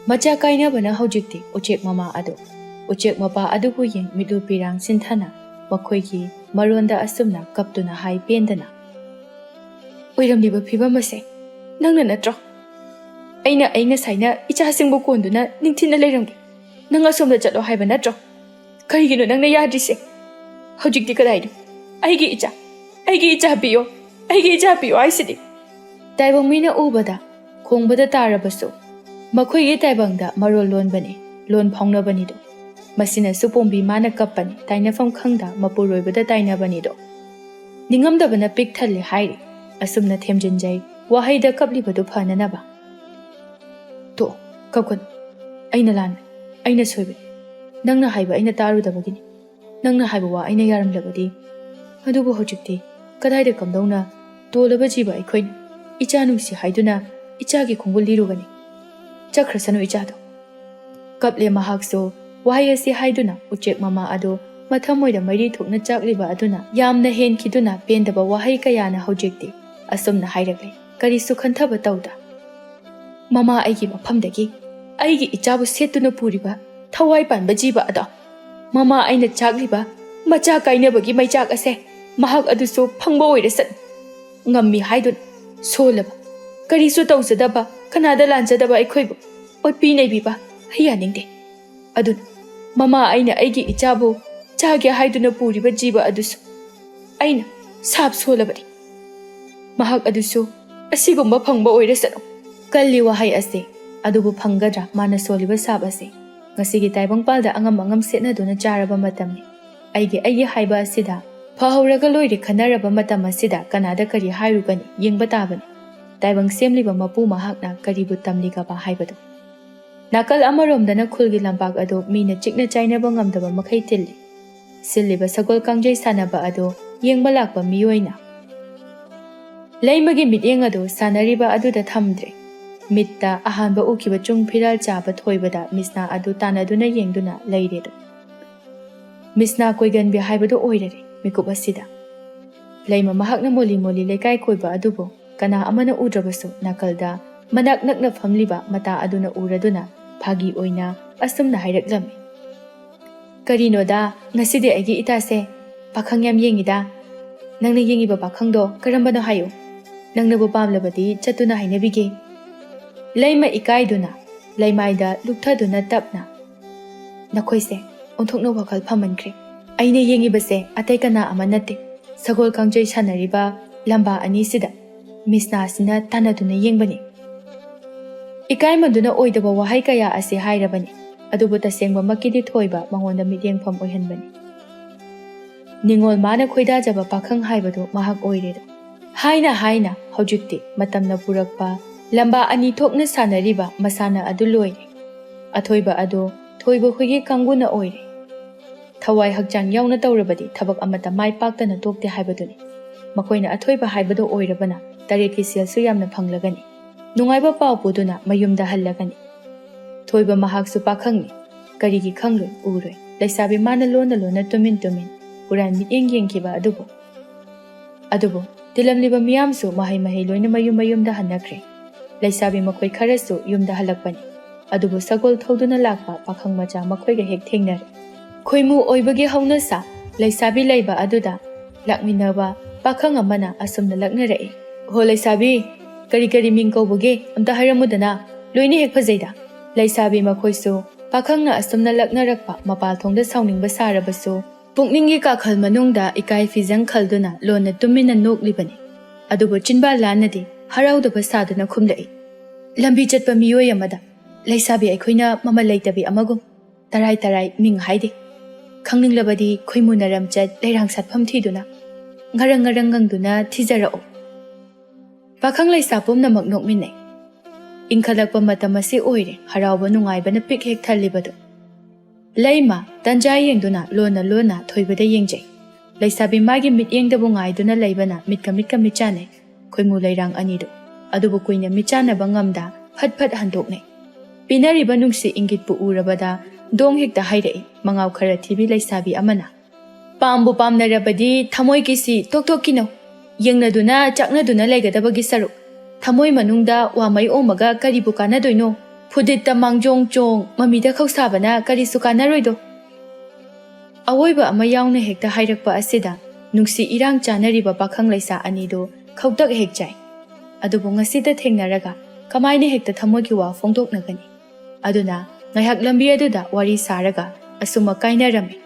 ꯃꯆꯥ ꯀꯥꯏꯅꯕꯅ ꯍꯧꯖꯤꯛꯇꯤ ꯎꯆꯦꯛ ꯃꯃꯥ ꯑꯗꯨ꯫ ꯎꯆꯦꯛ ꯃꯄꯥ ꯑꯗꯨꯕꯨ ꯌꯦꯡ ꯃꯤꯠꯂꯨ ꯄꯤꯔꯥꯡ ꯁꯤꯟꯊꯅ ꯃꯈꯣꯏꯒꯤ ꯃꯔꯣꯟꯗ ꯑꯁꯨꯝꯅ ꯀꯞꯇꯨꯅ ꯍꯥꯏ ꯄꯦꯟꯗꯅ, "ꯑꯣꯏꯔꯝꯂꯤꯕ ꯐꯤꯚꯝ ꯑꯁꯦ ꯅꯪꯅ ꯅꯠꯇ꯭ꯔꯣ? ꯑꯩꯅ ꯑꯩ ꯉꯁꯥꯏꯅ ꯏꯆꯥꯁꯤꯡꯕꯨ ꯀꯣꯟꯗꯨꯅ ꯅꯤꯡꯊꯤꯅ ꯂꯩꯔꯝꯒꯦ꯫ ꯅꯪ ꯑꯁꯣꯝꯗ ꯆꯠꯂꯣ ꯍꯥꯏꯕ ꯅꯠꯇ꯭ꯔꯣ? ꯀꯔꯤꯒꯤꯅꯣ ꯅꯪꯅ ꯌꯥꯗ꯭ꯔꯤꯁꯦ? ꯍꯧꯖꯤꯛꯇꯤ ꯀꯗꯥꯏꯅꯣ? ꯑꯩꯒꯤ ꯏꯆꯥ, ꯑꯩꯒꯤ ꯏꯆꯥ ꯄꯤꯌꯣ, ꯑꯩꯒꯤ ꯏꯆꯥ ꯄꯤꯌꯣ ꯍꯥꯏꯁꯤꯗꯤ"꯫ ꯇꯥꯏꯕꯪ ꯃꯤꯅ ꯎꯕꯗ ꯈꯣꯡꯕꯗ ꯇꯥꯔꯕꯁꯨ ꯃꯈꯣꯏꯒꯤ ꯇꯥꯏꯕꯪꯗ ꯃꯔꯣꯜ ꯂꯣꯟꯕꯅꯤ, ꯂꯣꯟ ꯐꯥꯎꯅꯕꯅꯤꯗꯣ꯫ ꯃꯁꯤꯅꯁꯨ ꯄꯣꯝꯕꯤ ꯃꯥꯅ ꯀꯞꯄꯅꯤ, ꯇꯥꯏꯅꯐꯝ ꯈꯪꯗ ꯃꯄꯨꯔꯣꯏꯕꯗ ꯇꯥꯏꯅꯕꯅꯤꯗꯣ꯫ ꯅꯤꯡꯉꯝꯗꯕꯅ ꯄꯤꯛ ꯊꯜꯂꯦ ꯍꯥꯏꯔꯤ꯫ ꯑꯁꯨꯝꯅ ꯊꯦꯝꯖꯤꯟꯖꯩ, ꯋꯥꯍꯩꯗ ꯀꯞꯂꯤꯕꯗꯨ ꯐꯅꯅꯕ꯫ "ꯇꯣꯛꯑꯣ, ꯀꯞꯀꯅꯨ꯫ ꯑꯩꯅ ꯂꯥꯟꯕꯅꯤ, ꯑꯩꯅ ꯁꯣꯏꯕꯅꯤ꯫ ꯅꯪꯅ ꯍꯥꯏꯕ ꯑꯩꯅ ꯇꯥꯔꯨꯗꯕꯒꯤꯅꯤ꯫ ꯅꯪꯅ ꯍꯥꯏꯕ ꯋꯥ ꯑꯩꯅ ꯌꯥꯔꯝꯂꯕꯗꯤ꯫ ꯑꯗꯨꯕꯨ ꯍꯧꯖꯤꯛꯇꯤ ꯀꯗꯥꯏꯗ ꯀꯝꯗꯧꯅ? ꯇꯣꯜꯂꯕ ꯖꯤꯕ ꯑꯩꯈꯣꯏꯅ ꯏꯆꯥ ꯅꯨꯡꯁꯤ ꯍꯥꯏꯗꯨꯅ ꯏꯆꯥꯒꯤ ꯈꯣꯡꯒꯨꯜ ꯂꯤꯔꯨꯒꯅꯤ꯫ ꯆꯠꯈ꯭ꯔꯁꯅꯨ ꯏꯆꯥꯗꯣ꯫" ꯀꯞꯂꯦ ꯃꯍꯥꯛꯁꯨ꯫ ꯋꯥꯍꯩ ꯑꯁꯤ ꯍꯥꯏꯗꯨꯅ ꯎꯆꯦꯛ ꯃꯃꯥ ꯑꯗꯨ ꯃꯊꯃꯣꯏꯗ ꯃꯩꯔꯤ ꯊꯣꯛꯅ ꯆꯥꯛꯂꯤꯕ ꯑꯗꯨꯅ ꯌꯥꯝꯅ ꯍꯦꯟꯈꯤꯗꯨꯅ ꯄꯦꯟꯗꯕ ꯋꯥꯍꯩ ꯀꯌꯥꯅ ꯍꯧꯖꯤꯛꯇꯤ ꯑꯁꯨꯝꯅ ꯍꯥꯏꯔꯛꯂꯦ, ꯀꯔꯤꯁꯨ ꯈꯟꯊꯕ ꯇꯧꯗ꯫ "ꯃꯃꯥ ꯑꯩꯒꯤ ꯃꯐꯝꯗꯒꯤ ꯑꯩꯒꯤ ꯏꯆꯥꯕꯨ ꯁꯦꯠꯇꯨꯅ ꯄꯨꯔꯤꯕ ꯊꯋꯥꯏ ꯄꯥꯟꯕ ꯖꯤꯕ ꯑꯗꯣ, ꯃꯃꯥ ꯑꯩꯅ ꯆꯥꯛꯂꯤꯕ ꯃꯆꯥ ꯀꯥꯏꯅꯕꯒꯤ ꯃꯩꯆꯥꯛ ꯑꯁꯦ ꯃꯍꯥꯛ ꯑꯗꯨꯁꯨ ꯐꯪꯕ ꯑꯣꯏꯔꯁꯅꯨ꯫ ꯉꯝꯃꯤ ꯍꯥꯏꯗꯨꯅ ꯁꯣꯜꯂꯕ, ꯀꯔꯤꯁꯨ ꯇꯧꯖꯗꯕ, ꯀꯅꯥꯗ ꯂꯥꯟꯖꯗꯕ ꯑꯩꯈꯣꯏꯕꯨ ꯑꯣꯠꯄꯤ ꯅꯩꯕꯤꯕ ꯑꯩ ꯌꯥꯅꯤꯡꯗꯦ꯫ ꯑꯗꯨꯅ ꯃꯃꯥ ꯑꯩꯅ ꯑꯩꯒꯤ ꯏꯆꯥꯕꯨ ꯆꯥꯒꯦ ꯍꯥꯏꯗꯨꯅ ꯄꯨꯔꯤꯕ ꯖꯤꯕ ꯑꯗꯨꯁꯨ ꯑꯩꯅ ꯁꯥꯞ ꯁꯣꯜꯂꯕꯅꯤ꯫ ꯃꯍꯥꯛ ꯑꯗꯨꯁꯨ ꯑꯁꯤꯒꯨꯝꯕ ꯐꯪꯕ ꯑꯣꯏꯔꯁꯅꯨ꯫" ꯀꯜꯂꯤ ꯋꯥꯍꯩ ꯑꯁꯤ꯫ ꯑꯗꯨꯕꯨ ꯐꯪꯒꯗ꯭ꯔꯥ ꯃꯥꯅ ꯁꯣꯜꯂꯤꯕ ꯁꯥꯞ ꯑꯁꯤ? ꯉꯁꯤꯒꯤ ꯇꯥꯏꯕꯪꯄꯥꯜꯗ ꯑꯉꯝ ꯑꯉꯝ ꯁꯦꯠꯅꯗꯨꯅ ꯆꯥꯔꯕ ꯃꯇꯝꯅꯤ꯫ ꯑꯩꯒꯤ ꯑꯩꯒꯤ ꯍꯥꯏꯕ ꯑꯁꯤꯗ ꯐꯍꯧꯔꯒ ꯂꯣꯏꯔꯦ ꯈꯟꯅꯔꯕ ꯃꯇꯝ ꯑꯁꯤꯗ ꯀꯅꯥꯗ ꯀꯔꯤ ꯍꯥꯏꯔꯨꯒꯅꯤ? ꯌꯦꯡꯕ ꯇꯥꯕꯅꯤ꯫ ꯇꯥꯏꯕꯪ ꯁꯦꯝꯂꯤꯕ ꯃꯄꯨ ꯃꯍꯥꯛꯅ ꯀꯔꯤꯕꯨ ꯇꯝꯂꯤꯒꯕ ꯍꯥꯏꯕꯗꯨ꯫ ꯅꯥꯀꯜ ꯑꯃꯔꯣꯝꯗꯅ ꯈꯨꯜꯒꯤ ꯂꯝꯄꯥꯛ ꯑꯗꯨ ꯃꯤꯅ ꯆꯤꯛꯅ ꯆꯥꯏꯅꯕ ꯉꯝꯗꯕ ꯃꯈꯩ ꯇꯤꯜꯂꯤ꯫ ꯁꯤꯜꯂꯤꯕ ꯁꯒꯣꯜ ꯀꯥꯡꯖꯩ ꯁꯥꯟꯅꯕ ꯑꯗꯨ ꯌꯦꯡꯕ ꯂꯥꯛꯄ ꯃꯤꯑꯣꯏꯅ ꯂꯩꯃꯒꯤ ꯃꯤꯠꯌꯦꯡ ꯑꯗꯨ ꯁꯥꯟꯅꯔꯤꯕ ꯑꯗꯨꯗ ꯊꯝꯗ꯭ꯔꯦ꯫ ꯃꯤꯠꯇ ꯑꯍꯥꯟꯕ ꯎꯈꯤꯕ ꯆꯨꯡ ꯐꯤꯔꯥꯜ ꯆꯥꯕ ꯊꯣꯏꯕꯗ ꯃꯤꯁꯅꯥ ꯑꯗꯨ ꯇꯥꯟꯅꯗꯨꯅ ꯌꯦꯡꯗꯨꯅ ꯂꯩꯔꯦꯗꯣ꯫ ꯃꯤꯁꯅꯥ ꯀꯣꯏꯒꯟꯕꯤ ꯍꯥꯏꯕꯗꯨ ꯑꯣꯏꯔꯔꯦ ꯃꯤꯀꯨꯞ ꯑꯁꯤꯗ꯫ ꯂꯩꯃ ꯃꯍꯥꯛꯅ ꯃꯣꯂꯤ ꯃꯣꯂꯤ ꯂꯩꯀꯥꯏ ꯀꯣꯏꯕ ꯑꯗꯨꯕꯨ ꯀꯅꯥ ꯑꯃꯅ ꯎꯗ꯭ꯔꯕꯁꯨ ꯅꯥꯀꯜꯗ ꯃꯅꯥꯛ ꯅꯛꯅ ꯐꯝꯂꯤꯕ ꯃꯇꯥ ꯑꯗꯨꯅ ꯎꯔꯗꯨꯅ ꯐꯥꯒꯤ ꯑꯣꯏꯅ ꯑꯁꯨꯝꯅ ꯍꯥꯏꯔꯛꯂꯝꯃꯤ, "ꯀꯔꯤꯅꯣꯗ, ꯉꯁꯤꯗꯤ ꯑꯩꯒꯤ ꯏꯇꯥꯁꯦ ꯄꯥꯈꯪ ꯌꯥꯝ ꯌꯦꯡꯉꯤꯗ꯫ ꯅꯪꯅ ꯌꯦꯡꯉꯤꯕ ꯄꯥꯈꯪꯗꯣ ꯀꯔꯝꯕꯅꯣ ꯍꯥꯏꯌꯨ꯫ ꯅꯪꯅꯕꯨ ꯄꯥꯝꯂꯕꯗꯤ ꯆꯠꯇꯨꯅ ꯍꯥꯏꯅꯕꯤꯒꯦ꯫" ꯂꯩꯃ ꯏꯀꯥꯏꯗꯨꯅ ꯂꯩꯃꯥꯏꯗ ꯂꯨꯞꯊꯗꯨꯅ ꯇꯞꯅ, "ꯅꯈꯣꯏꯁꯦ ꯑꯣꯟꯊꯣꯛꯅ ꯋꯥꯈꯜ ꯐꯃꯟꯈ꯭ꯔꯦ꯫ ꯑꯩꯅ ꯌꯦꯡꯉꯤꯕꯁꯦ ꯑꯇꯩ ꯀꯅꯥ ꯑꯃ ꯅꯠꯇꯦ, ꯁꯒꯣꯜ ꯀꯥꯡꯖꯩ ꯁꯥꯟꯅꯔꯤꯕ ꯂꯝꯕꯥ ꯑꯅꯤꯁꯤꯗ ꯃꯤꯁꯅꯥꯁꯤꯅ ꯇꯥꯟꯅꯗꯨꯅ ꯌꯦꯡꯕꯅꯤ꯫" ꯏꯀꯥꯏꯃꯟꯗꯨꯅ ꯑꯣꯏꯗꯕ ꯋꯥꯍꯩ ꯀꯌꯥ ꯑꯁꯤ ꯍꯥꯏꯔꯕꯅꯤ, ꯑꯗꯨꯕꯨ ꯇꯁꯦꯡꯕꯃꯛꯀꯤꯗꯤ ꯊꯣꯏꯕ ꯃꯉꯣꯟꯗ ꯃꯤꯠꯌꯦꯡꯐꯝ ꯑꯣꯏꯍꯟꯕꯅꯤ꯫ ꯅꯤꯡꯉꯣꯜ ꯃꯥꯅ ꯈꯣꯏꯗꯥꯖꯕ ꯄꯥꯈꯪ ꯍꯥꯏꯕꯗꯨ ꯃꯍꯥꯛ ꯑꯣꯏꯔꯦꯗꯣ꯫ ꯍꯥꯏꯅ ꯍꯥꯏꯅ ꯍꯧꯖꯤꯛꯇꯤ ꯃꯇꯝꯅ ꯄꯨꯔꯛꯄ ꯂꯝꯕꯥ ꯑꯅꯤ ꯊꯣꯛꯅ ꯁꯥꯟꯅꯔꯤꯕ ꯃꯁꯥꯟꯅ ꯑꯗꯨ ꯂꯣꯏꯔꯦ꯫ ꯑꯊꯣꯏꯕ ꯑꯗꯨ ꯊꯣꯏꯕ ꯈꯣꯏꯒꯤ ꯀꯥꯡꯕꯨꯅ ꯑꯣꯏꯔꯦ꯫ ꯊꯋꯥꯏ ꯍꯛꯆꯥꯡ ꯌꯥꯎꯅ ꯇꯧꯔꯕꯗꯤ ꯊꯕꯛ ꯑꯃꯠꯇ ꯃꯥꯏ ꯄꯥꯛꯇꯅ ꯇꯣꯛꯇꯦ ꯍꯥꯏꯕꯗꯨꯅꯤ꯫ ꯃꯈꯣꯏꯅ ꯑꯊꯣꯏꯕ ꯍꯥꯏꯕꯗꯨ ꯑꯣꯏꯔꯕꯅ ꯇꯔꯦꯠꯀꯤ ꯁꯦꯜꯁꯨ ꯌꯥꯝꯅ ꯐꯪꯂꯒꯅꯤ꯫ ꯅꯨꯡꯉꯥꯏꯕ ꯄꯥꯎ ꯄꯨꯗꯨꯅ ꯃꯌꯨꯝꯗ ꯍꯜꯂꯒꯅꯤ꯫ ꯊꯣꯏꯕ ꯃꯍꯥꯛꯁꯨ ꯄꯥꯈꯪꯅꯤ꯫ ꯀꯔꯤꯒꯤ ꯈꯪꯂꯣꯏ ꯎꯔꯣꯏ꯫ ꯂꯩꯁꯥꯕꯤ ꯃꯥꯅ ꯂꯣꯟꯅ ꯂꯣꯟꯅ ꯇꯨꯃꯤꯟ ꯇꯨꯃꯤꯟ ꯍꯨꯔꯥꯟ ꯃꯤꯠꯌꯦꯡ ꯌꯦꯡꯈꯤꯕ ꯑꯗꯨꯕꯨ꯫ ꯑꯗꯨꯕꯨ ꯇꯤꯜꯂꯝꯂꯤꯕ ꯃꯤꯌꯥꯝꯁꯨ ꯃꯍꯩ ꯃꯍꯩ ꯂꯣꯏꯅ ꯃꯌꯨꯝ ꯃꯌꯨꯝꯗ ꯍꯟꯅꯈ꯭ꯔꯦ꯫ ꯂꯩꯁꯥꯕꯤ ꯃꯈꯣꯏ ꯈꯔꯁꯨ ꯌꯨꯝꯗ ꯍꯜꯂꯛꯄꯅꯤ꯫ ꯑꯗꯨꯕꯨ ꯁꯒꯣꯜ ꯊꯧꯗꯨꯅ ꯂꯥꯛꯄ ꯄꯥꯈꯪ ꯃꯆꯥ ꯃꯈꯣꯏꯒ ꯍꯦꯛ ꯊꯦꯡꯅꯔꯦ꯫ ꯈꯣꯏꯃꯨ ꯑꯣꯏꯕꯒꯤ ꯍꯧꯅꯁꯥ ꯂꯩꯁꯥꯕꯤ ꯂꯩꯕ ꯑꯗꯨꯗ ꯂꯥꯛꯃꯤꯟꯅꯕ ꯄꯥꯈꯪ ꯑꯃꯅ ꯑꯁꯨꯝꯅ ꯂꯛꯅꯔꯛꯏ, "ꯍꯣ ꯂꯩꯁꯥꯕꯤ, ꯀꯔꯤ ꯀꯔꯤ ꯃꯤꯡ ꯀꯧꯕꯒꯦ? ꯑꯝꯇ ꯍꯥꯏꯔꯝꯃꯨꯗꯅ꯫ ꯂꯣꯏꯅ ꯍꯦꯛ ꯐꯖꯩꯗ꯫" ꯂꯩꯁꯥꯕꯤ ꯃꯈꯣꯏꯁꯨ ꯄꯥꯈꯪꯅ ꯑꯁꯨꯝꯅ ꯂꯛꯅꯔꯛꯄ ꯃꯄꯥꯜ ꯊꯣꯡꯗ ꯁꯥꯎꯅꯤꯡꯕ ꯁꯥꯔꯕꯁꯨ ꯄꯨꯛꯅꯤꯡꯒꯤ ꯀꯥꯈꯜ ꯃꯅꯨꯡꯗ ꯏꯀꯥꯏ ꯐꯤꯖꯪ ꯈꯜꯗꯨꯅ ꯂꯣꯟꯅ ꯇꯨꯃꯤꯟꯅ ꯅꯣꯛꯂꯤꯕꯅꯤ꯫ ꯑꯗꯨꯕꯨ ꯆꯤꯟꯕꯥꯜ ꯂꯥꯟꯅꯗꯤ ꯍꯔꯥꯎꯗꯕ ꯁꯥꯗꯨꯅ ꯈꯨꯝꯂꯛꯏ, "ꯂꯝꯕꯤ ꯆꯠꯄ ꯃꯤꯑꯣꯏ ꯑꯃꯗ ꯂꯩꯁꯥꯕꯤ ꯑꯩꯈꯣꯏꯅ ꯃꯃꯜ ꯂꯩꯇꯕꯤ ꯑꯃꯒꯨꯝ ꯇꯔꯥꯏ ꯇꯔꯥꯏ ꯃꯤꯡ ꯍꯥꯏꯗꯦ꯫ ꯈꯪꯅꯤꯡꯂꯕꯗꯤ ꯈꯣꯏꯃꯨ ꯅꯔꯝꯆꯠ ꯂꯩꯔꯥꯡ ꯁꯥꯠꯐꯝ ꯊꯤꯗꯨꯅ ꯉꯔꯪ ꯉꯔꯪ ꯉꯪꯗꯨꯅ ꯊꯤꯖꯔꯛꯑꯣ꯫" ꯄꯥꯈꯪ ꯂꯩꯁꯥ ꯄꯨꯝꯅꯃꯛ ꯅꯣꯛꯃꯤꯟꯅꯩ꯫ ꯏꯪꯈꯠꯂꯛꯄ ꯃꯇꯝ ꯑꯁꯤ ꯑꯣꯏꯔꯦ ꯍꯔꯥꯎꯕ ꯅꯨꯡꯉꯥꯏꯕꯅ ꯄꯤꯛ ꯍꯦꯛ ꯊꯜꯂꯤꯕꯗꯨ꯫ ꯂꯩꯃ ꯇꯟꯖꯥ ꯌꯦꯡꯗꯨꯅ ꯂꯣꯟꯅ ꯂꯣꯟꯅ ꯊꯣꯏꯕꯗ ꯌꯦꯡꯖꯩ꯫ ꯂꯩꯁꯥꯕꯤ ꯃꯥꯒꯤ ꯃꯤꯠꯌꯦꯡꯗꯕꯨ ꯉꯥꯏꯗꯨꯅ ꯂꯩꯕꯅ ꯃꯤꯠꯀ ꯃꯤꯠꯀ ꯃꯤꯠꯆꯥꯟꯅꯩ꯫ ꯈꯣꯏꯃꯨ ꯂꯩꯔꯥꯡ ꯑꯅꯤꯗꯨ꯫ ꯑꯗꯨꯕꯨ ꯀꯨꯏꯅ ꯃꯤꯠꯆꯥꯟꯅꯕ ꯉꯝꯗ ꯐꯠ ꯐꯠ ꯍꯟꯗꯣꯛꯅꯩ꯫ ꯄꯤꯅꯔꯤꯕ ꯅꯨꯡꯁꯤ ꯏꯪꯒꯤꯠꯄꯨ ꯎꯔꯕꯗ ꯗꯣꯡ ꯍꯦꯛꯇ ꯍꯥꯏꯔꯛꯏ ꯃꯉꯥꯎ ꯈꯔ ꯊꯤꯕꯤ ꯂꯩꯁꯥꯕꯤ ꯑꯃꯅ꯫ ꯄꯥꯝꯕꯨ ꯄꯥꯝꯅꯔꯕꯗꯤ ꯊꯃꯣꯏ ꯀꯤꯁꯤ ꯇꯣꯛ ꯇꯣꯛ ꯀꯤꯅꯧ꯫ ꯌꯦꯡꯅꯗꯨꯅ ꯆꯥꯛꯅꯗꯨꯅ ꯂꯩꯒꯗꯕꯒꯤ ꯁꯔꯨꯛ ꯊꯃꯣꯏ ꯃꯅꯨꯡꯗ ꯋꯥꯃꯩ ꯑꯣꯝꯃꯒ ꯀꯔꯤꯕꯨ ꯀꯥꯟꯅꯗꯣꯏꯅꯣ? ꯐꯨꯗꯤꯠꯇ ꯃꯥꯡꯖꯣꯡ ꯆꯣꯡ, ꯃꯃꯤꯗ ꯈꯧꯁꯥꯕꯅ ꯀꯔꯤꯁꯨ ꯀꯥꯟꯅꯔꯣꯏꯗꯣ꯫ ꯑꯋꯣꯏꯕ ꯑꯃ ꯌꯥꯎꯅ ꯍꯦꯛꯇ ꯍꯥꯏꯔꯛꯄ ꯑꯁꯤꯗ ꯅꯨꯡꯁꯤ ꯏꯔꯥꯡ ꯆꯥꯅꯔꯤꯕ ꯄꯥꯈꯪ ꯂꯩꯁꯥ ꯑꯅꯤꯗꯨ ꯈꯧꯇꯛ ꯍꯦꯛ ꯆꯥꯏ꯫ ꯑꯗꯨꯕꯨ ꯉꯁꯤꯗ ꯊꯦꯡꯅꯔꯒ ꯀꯃꯥꯏꯅ ꯍꯦꯛꯇ ꯊꯃꯣꯏꯒꯤ ꯋꯥ ꯐꯣꯡꯗꯣꯛꯅꯒꯅꯤ? ꯑꯗꯨꯅ ꯉꯥꯏꯍꯥꯛ ꯂꯝꯕꯤ ꯑꯗꯨꯗ ꯋꯥꯔꯤ ꯁꯥꯔꯒ ꯑꯁꯨꯝꯃꯛ ꯀꯥꯏꯅꯔꯝꯃꯤ꯫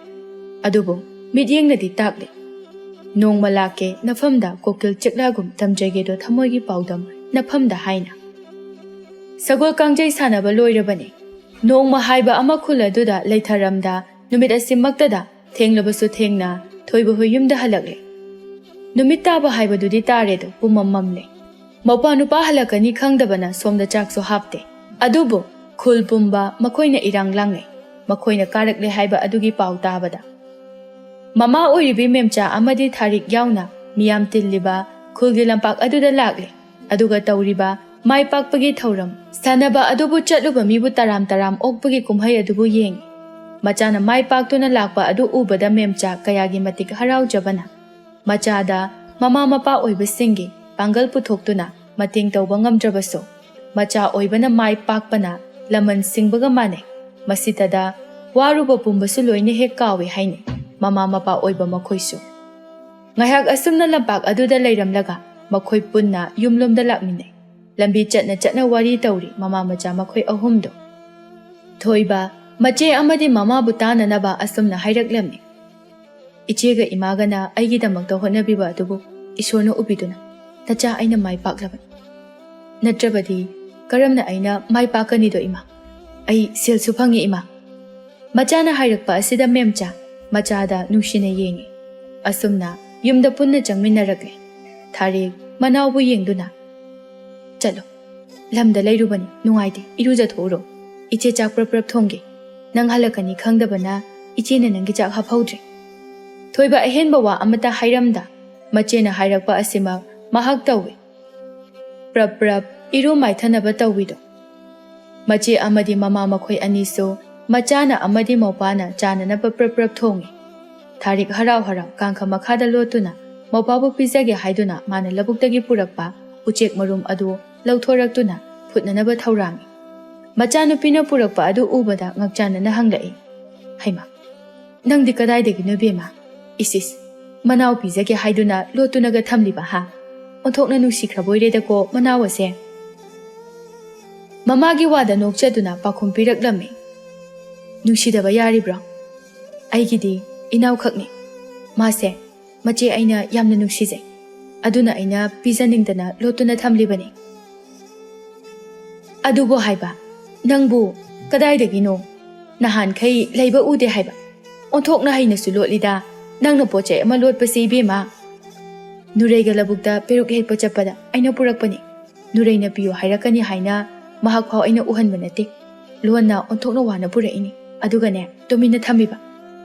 ꯑꯗꯨꯕꯨ ꯃꯤꯠꯌꯦꯡꯅꯗꯤ ꯇꯥꯛꯂꯤ, "ꯅꯣꯡꯃ ꯂꯥꯛꯀꯦ ꯅꯐꯝꯗ ꯀꯣꯀꯤꯜ ꯆꯦꯛꯂꯥꯒꯨꯝ ꯇꯝꯖꯒꯦꯗꯣ ꯊꯃꯣꯏꯒꯤ ꯄꯥꯎꯗꯝ ꯅꯐꯝꯗ" ꯍꯥꯏꯅ꯫ ꯁꯒꯣꯜ ꯀꯥꯡꯖꯩ ꯁꯥꯟꯅꯕ ꯂꯣꯏꯔꯕꯅꯤ꯫ ꯅꯣꯡꯃ ꯍꯥꯏꯕ ꯑꯃ ꯈꯨꯜ ꯑꯗꯨꯗ ꯂꯩꯊꯔꯝꯗ ꯅꯨꯃꯤꯠ ꯑꯁꯤꯃꯛꯇꯗ ꯊꯦꯡꯂꯕꯁꯨ ꯊꯦꯡꯅ ꯊꯣꯏꯕ ꯍꯣꯏ ꯌꯨꯝꯗ ꯍꯜꯂꯛꯂꯦ꯫ ꯅꯨꯃꯤꯠ ꯇꯥꯕ ꯍꯥꯏꯕꯗꯨꯗꯤ ꯇꯥꯔꯦꯗꯣ, ꯄꯨꯝꯃꯝ ꯃꯝꯂꯦ꯫ ꯃꯧꯄꯥ ꯅꯨꯄꯥ ꯍꯜꯂꯛꯀꯅꯤ ꯈꯪꯗꯕꯅ ꯁꯣꯝꯗ ꯆꯥꯛꯁꯨ ꯍꯥꯞꯇꯦ꯫ ꯑꯗꯨꯕꯨ ꯈꯨꯜ ꯄꯨꯝꯕ ꯃꯈꯣꯏꯅ ꯏꯔꯥꯡ ꯂꯥꯡꯅꯩ꯫ ꯃꯈꯣꯏꯅ ꯀꯥꯔꯛꯂꯦ ꯍꯥꯏꯕ ꯑꯗꯨꯒꯤ ꯄꯥꯎ ꯇꯥꯕꯗ ꯃꯃꯥ ꯑꯣꯏꯔꯤꯕꯤ ꯃꯦꯝꯆꯥ ꯑꯃꯗꯤ ꯊꯥꯔꯤꯛ ꯌꯥꯎꯅ ꯃꯤꯌꯥꯝ ꯇꯤꯜꯂꯤꯕ ꯈꯨꯜꯒꯤ ꯂꯝꯄꯥꯛ ꯑꯗꯨꯗ ꯂꯥꯛꯂꯦ꯫ ꯑꯗꯨꯒ ꯇꯧꯔꯤꯕ ꯃꯥꯏ ꯄꯥꯛꯄꯒꯤ ꯊꯧꯔꯝ ꯁꯥꯟꯅꯕ ꯑꯗꯨꯕꯨ ꯆꯠꯂꯨꯕ ꯃꯤꯕꯨ ꯇꯔꯥꯝ ꯇꯔꯥꯝ ꯑꯣꯛꯄꯒꯤ ꯀꯨꯝꯍꯩ ꯑꯗꯨꯕꯨ ꯌꯦꯡꯉꯤ꯫ ꯃꯆꯥꯅ ꯃꯥꯏ ꯄꯥꯛꯇꯨꯅ ꯂꯥꯛꯄ ꯑꯗꯨ ꯎꯕꯗ ꯃꯦꯝꯆꯥ ꯀꯌꯥꯒꯤ ꯃꯇꯤꯛ ꯍꯔꯥꯎꯖꯕꯅ ꯃꯆꯥꯗ ꯃꯃꯥ ꯃꯄꯥ ꯑꯣꯏꯕꯁꯤꯡꯒꯤ ꯄꯥꯡꯒꯜ ꯄꯨꯊꯣꯛꯇꯨꯅ ꯃꯇꯦꯡ ꯇꯧꯕ ꯉꯝꯗ꯭ꯔꯕꯁꯨ, ꯃꯆꯥ ꯑꯣꯏꯕꯅ ꯃꯥꯏ ꯄꯥꯛꯄꯅ ꯂꯃꯟ ꯁꯤꯡꯕꯒ ꯃꯥꯟꯅꯩ꯫ ꯃꯁꯤꯇꯗ ꯋꯥꯔꯨꯕ ꯄꯨꯝꯕꯁꯨ ꯂꯣꯏꯅ ꯍꯦꯛ ꯀꯥꯎꯏ ꯍꯥꯏꯅꯩ ꯃꯃꯥ ꯃꯄꯥ ꯑꯣꯏꯕ ꯃꯈꯣꯏꯁꯨ꯫ ꯉꯥꯏꯍꯥꯛ ꯑꯁꯨꯝꯅ ꯂꯝꯄꯥꯛ ꯑꯗꯨꯗ ꯂꯩꯔꯝꯂꯒ ꯃꯈꯣꯏ ꯄꯨꯟꯅ ꯌꯨꯝꯂꯣꯝꯗ ꯂꯥꯛꯃꯤꯟꯅꯩ꯫ ꯂꯝꯕꯤ ꯆꯠꯅ ꯆꯠꯅ ꯋꯥꯔꯤ ꯇꯧꯔꯤ ꯃꯃꯥ ꯃꯆꯥ ꯃꯈꯣꯏ ꯑꯍꯨꯝꯗꯣ꯫ ꯊꯣꯏꯕ, ꯃꯆꯦ ꯑꯃꯗꯤ ꯃꯃꯥꯕꯨ ꯇꯥꯅꯅꯕ ꯑꯁꯨꯝꯅ ꯍꯥꯏꯔꯛꯂꯝꯃꯤ꯫ ꯏꯆꯦꯒ ꯏꯃꯥꯒꯅ ꯑꯩꯒꯤꯗꯃꯛꯇ ꯍꯣꯠꯅꯕꯤꯕ ꯑꯗꯨꯕꯨ ꯏꯁꯣꯔꯅ ꯎꯕꯤꯗꯨꯅ ꯅꯆꯥ ꯑꯩꯅ ꯃꯥꯏ ꯄꯥꯛꯂꯕꯅꯤ꯫ ꯅꯠꯇ꯭ꯔꯕꯗꯤ ꯀꯔꯝꯅ ꯑꯩꯅ ꯃꯥꯏ ꯄꯥꯛꯀꯅꯤꯗꯣ ꯏꯃꯥ? ꯑꯩ ꯁꯦꯜꯁꯨ ꯐꯪꯉꯤ ꯏꯃꯥ꯫ ꯃꯆꯥꯅ ꯍꯥꯏꯔꯛꯄ ꯑꯁꯤꯗ ꯃꯦꯝꯆꯥ ꯃꯆꯥꯗ ꯅꯨꯡꯁꯤꯅ ꯌꯦꯡꯉꯤ꯫ ꯑꯁꯨꯝꯅ ꯌꯨꯝꯗ ꯄꯨꯟꯅ ꯆꯪꯃꯤꯟꯅꯔꯛꯂꯦ꯫ ꯊꯥꯔꯤꯛ ꯃꯅꯥꯎꯕꯨ ꯌꯦꯡꯗꯨꯅ, "ꯆꯠꯂꯣ, ꯂꯝꯗ ꯂꯩꯔꯨꯕꯅꯤ, ꯅꯨꯡꯉꯥꯏꯇꯦ, ꯏꯔꯨꯖꯊꯣꯛꯎꯔꯣ꯫ ꯏꯆꯦ ꯆꯥꯛ ꯄ꯭ꯔꯞ ꯄ꯭ꯔꯞ ꯊꯣꯡꯒꯦ꯫ ꯅꯪ ꯍꯜꯂꯛꯀꯅꯤ ꯈꯪꯗꯕꯅ ꯏꯆꯦꯅ ꯅꯪꯒꯤ ꯆꯥꯛ ꯍꯥꯞꯍꯧꯗ꯭ꯔꯦ꯫" ꯊꯣꯏꯕ ꯑꯍꯦꯟꯕ ꯋꯥ ꯑꯃꯠꯇ ꯍꯥꯏꯔꯝꯗ ꯃꯆꯦꯅ ꯍꯥꯏꯔꯛꯄ ꯑꯁꯤꯃꯛ ꯃꯍꯥꯛ ꯇꯧꯏ꯫ ꯄ꯭ꯔꯞ ꯄ꯭ꯔꯞ ꯏꯔꯨ ꯃꯥꯏꯊꯅꯕ ꯇꯧꯏꯗꯣ꯫ ꯃꯆꯦ ꯑꯃꯗꯤ ꯃꯃꯥ ꯃꯈꯣꯏ ꯑꯅꯤꯁꯨ ꯃꯆꯥꯅ ꯑꯃꯗꯤ ꯃꯧꯄꯥꯅ ꯆꯥꯅꯅꯕ ꯄ꯭ꯔꯞ ꯄ꯭ꯔꯞ ꯊꯣꯡꯏ꯫ ꯊꯥꯔꯤꯛ ꯍꯔꯥꯎ ꯍꯔꯥꯎ ꯀꯥꯡꯈ ꯃꯈꯥꯗ ꯂꯣꯠꯇꯨꯅ ꯃꯧꯄꯥꯕꯨ ꯄꯤꯖꯒꯦ ꯍꯥꯏꯗꯨꯅ ꯃꯥꯅ ꯂꯧꯕꯨꯛꯇꯒꯤ ꯄꯨꯔꯛꯄ ꯎꯆꯦꯛ ꯃꯔꯨꯝ ꯑꯗꯨ ꯂꯧꯊꯣꯔꯛꯇꯨꯅ ꯐꯨꯠꯅꯅꯕ ꯊꯧꯔꯥꯡꯏ꯫ ꯃꯆꯥꯅꯨꯄꯤꯅ ꯄꯨꯔꯛꯄ ꯑꯗꯨ ꯎꯕꯗ ꯉꯛꯆꯥꯟꯅꯅ ꯍꯪꯂꯛꯏ, "ꯍꯩꯃꯥ, ꯅꯪꯗꯤ ꯀꯗꯥꯏꯗꯒꯤꯅꯣ ꯏꯕꯦꯝꯃ? ꯏꯁ ꯏꯁ, ꯃꯅꯥꯎ ꯄꯤꯖꯒꯦ ꯍꯥꯏꯗꯨꯅ ꯂꯣꯠꯇꯨꯅꯒ ꯊꯝꯂꯤꯕ ꯍꯥ? ꯑꯣꯟꯊꯣꯛꯅ ꯅꯨꯡꯁꯤꯈ꯭ꯔꯕꯣꯏꯔꯦꯗꯀꯣ ꯃꯅꯥꯎ ꯑꯁꯦ꯫" ꯃꯃꯥꯒꯤ ꯋꯥꯗ ꯅꯣꯛꯆꯗꯨꯅ ꯄꯥꯎꯈꯨꯝ ꯄꯤꯔꯛꯂꯝꯃꯤ꯫ "ꯅꯨꯡꯁꯤꯗꯕ ꯌꯥꯔꯤꯕ꯭ꯔꯣ? ꯑꯩꯒꯤꯗꯤ ꯏꯅꯥꯎꯈꯛꯅꯤ꯫ ꯃꯥꯁꯦ ꯃꯆꯦ ꯑꯩꯅ ꯌꯥꯝꯅ ꯅꯨꯡꯁꯤꯖꯩ꯫ ꯑꯗꯨꯅ ꯑꯩꯅ ꯄꯤꯖꯅꯤꯡꯗꯅ ꯂꯣꯠꯇꯨꯅ ꯊꯝꯂꯤꯕꯅꯤ꯫" "ꯑꯗꯨꯕꯨ ꯍꯥꯏꯕ, ꯅꯪꯕꯨ ꯀꯗꯥꯏꯗꯒꯤꯅꯣ? ꯅꯍꯥꯟꯈꯩ ꯂꯩꯕ ꯎꯗꯦ ꯍꯥꯏꯕ꯫ ꯑꯣꯟꯊꯣꯛꯅ ꯍꯩꯅꯁꯨ ꯂꯣꯠꯂꯤꯗ꯫ ꯅꯪꯅ ꯄꯣꯠ ꯆꯩ ꯑꯃ ꯂꯣꯠꯄꯁꯤ, ꯏꯕꯦꯝꯃ꯫ ꯅꯨꯔꯩꯒ ꯂꯧꯕꯨꯛꯇ ꯄꯦꯔꯨꯛ ꯍꯦꯛꯄ ꯆꯠꯄꯗ ꯑꯩꯅ ꯄꯨꯔꯛꯄꯅꯤ꯫ ꯅꯨꯔꯩꯅ ꯄꯤꯌꯨ ꯍꯥꯏꯔꯛꯀꯅꯤ ꯍꯥꯏꯅ ꯃꯍꯥꯛ ꯐꯥꯎ ꯑꯩꯅ ꯎꯍꯟꯕ ꯅꯠꯇꯦ꯫ ꯂꯣꯟꯅ ꯑꯣꯟꯊꯣꯛꯅ ꯋꯥꯅ ꯄꯨꯔꯛꯏꯅꯤ꯫ ꯑꯗꯨꯒꯅꯦ, ꯇꯨꯃꯤꯟꯅ ꯊꯝꯃꯤꯕ꯫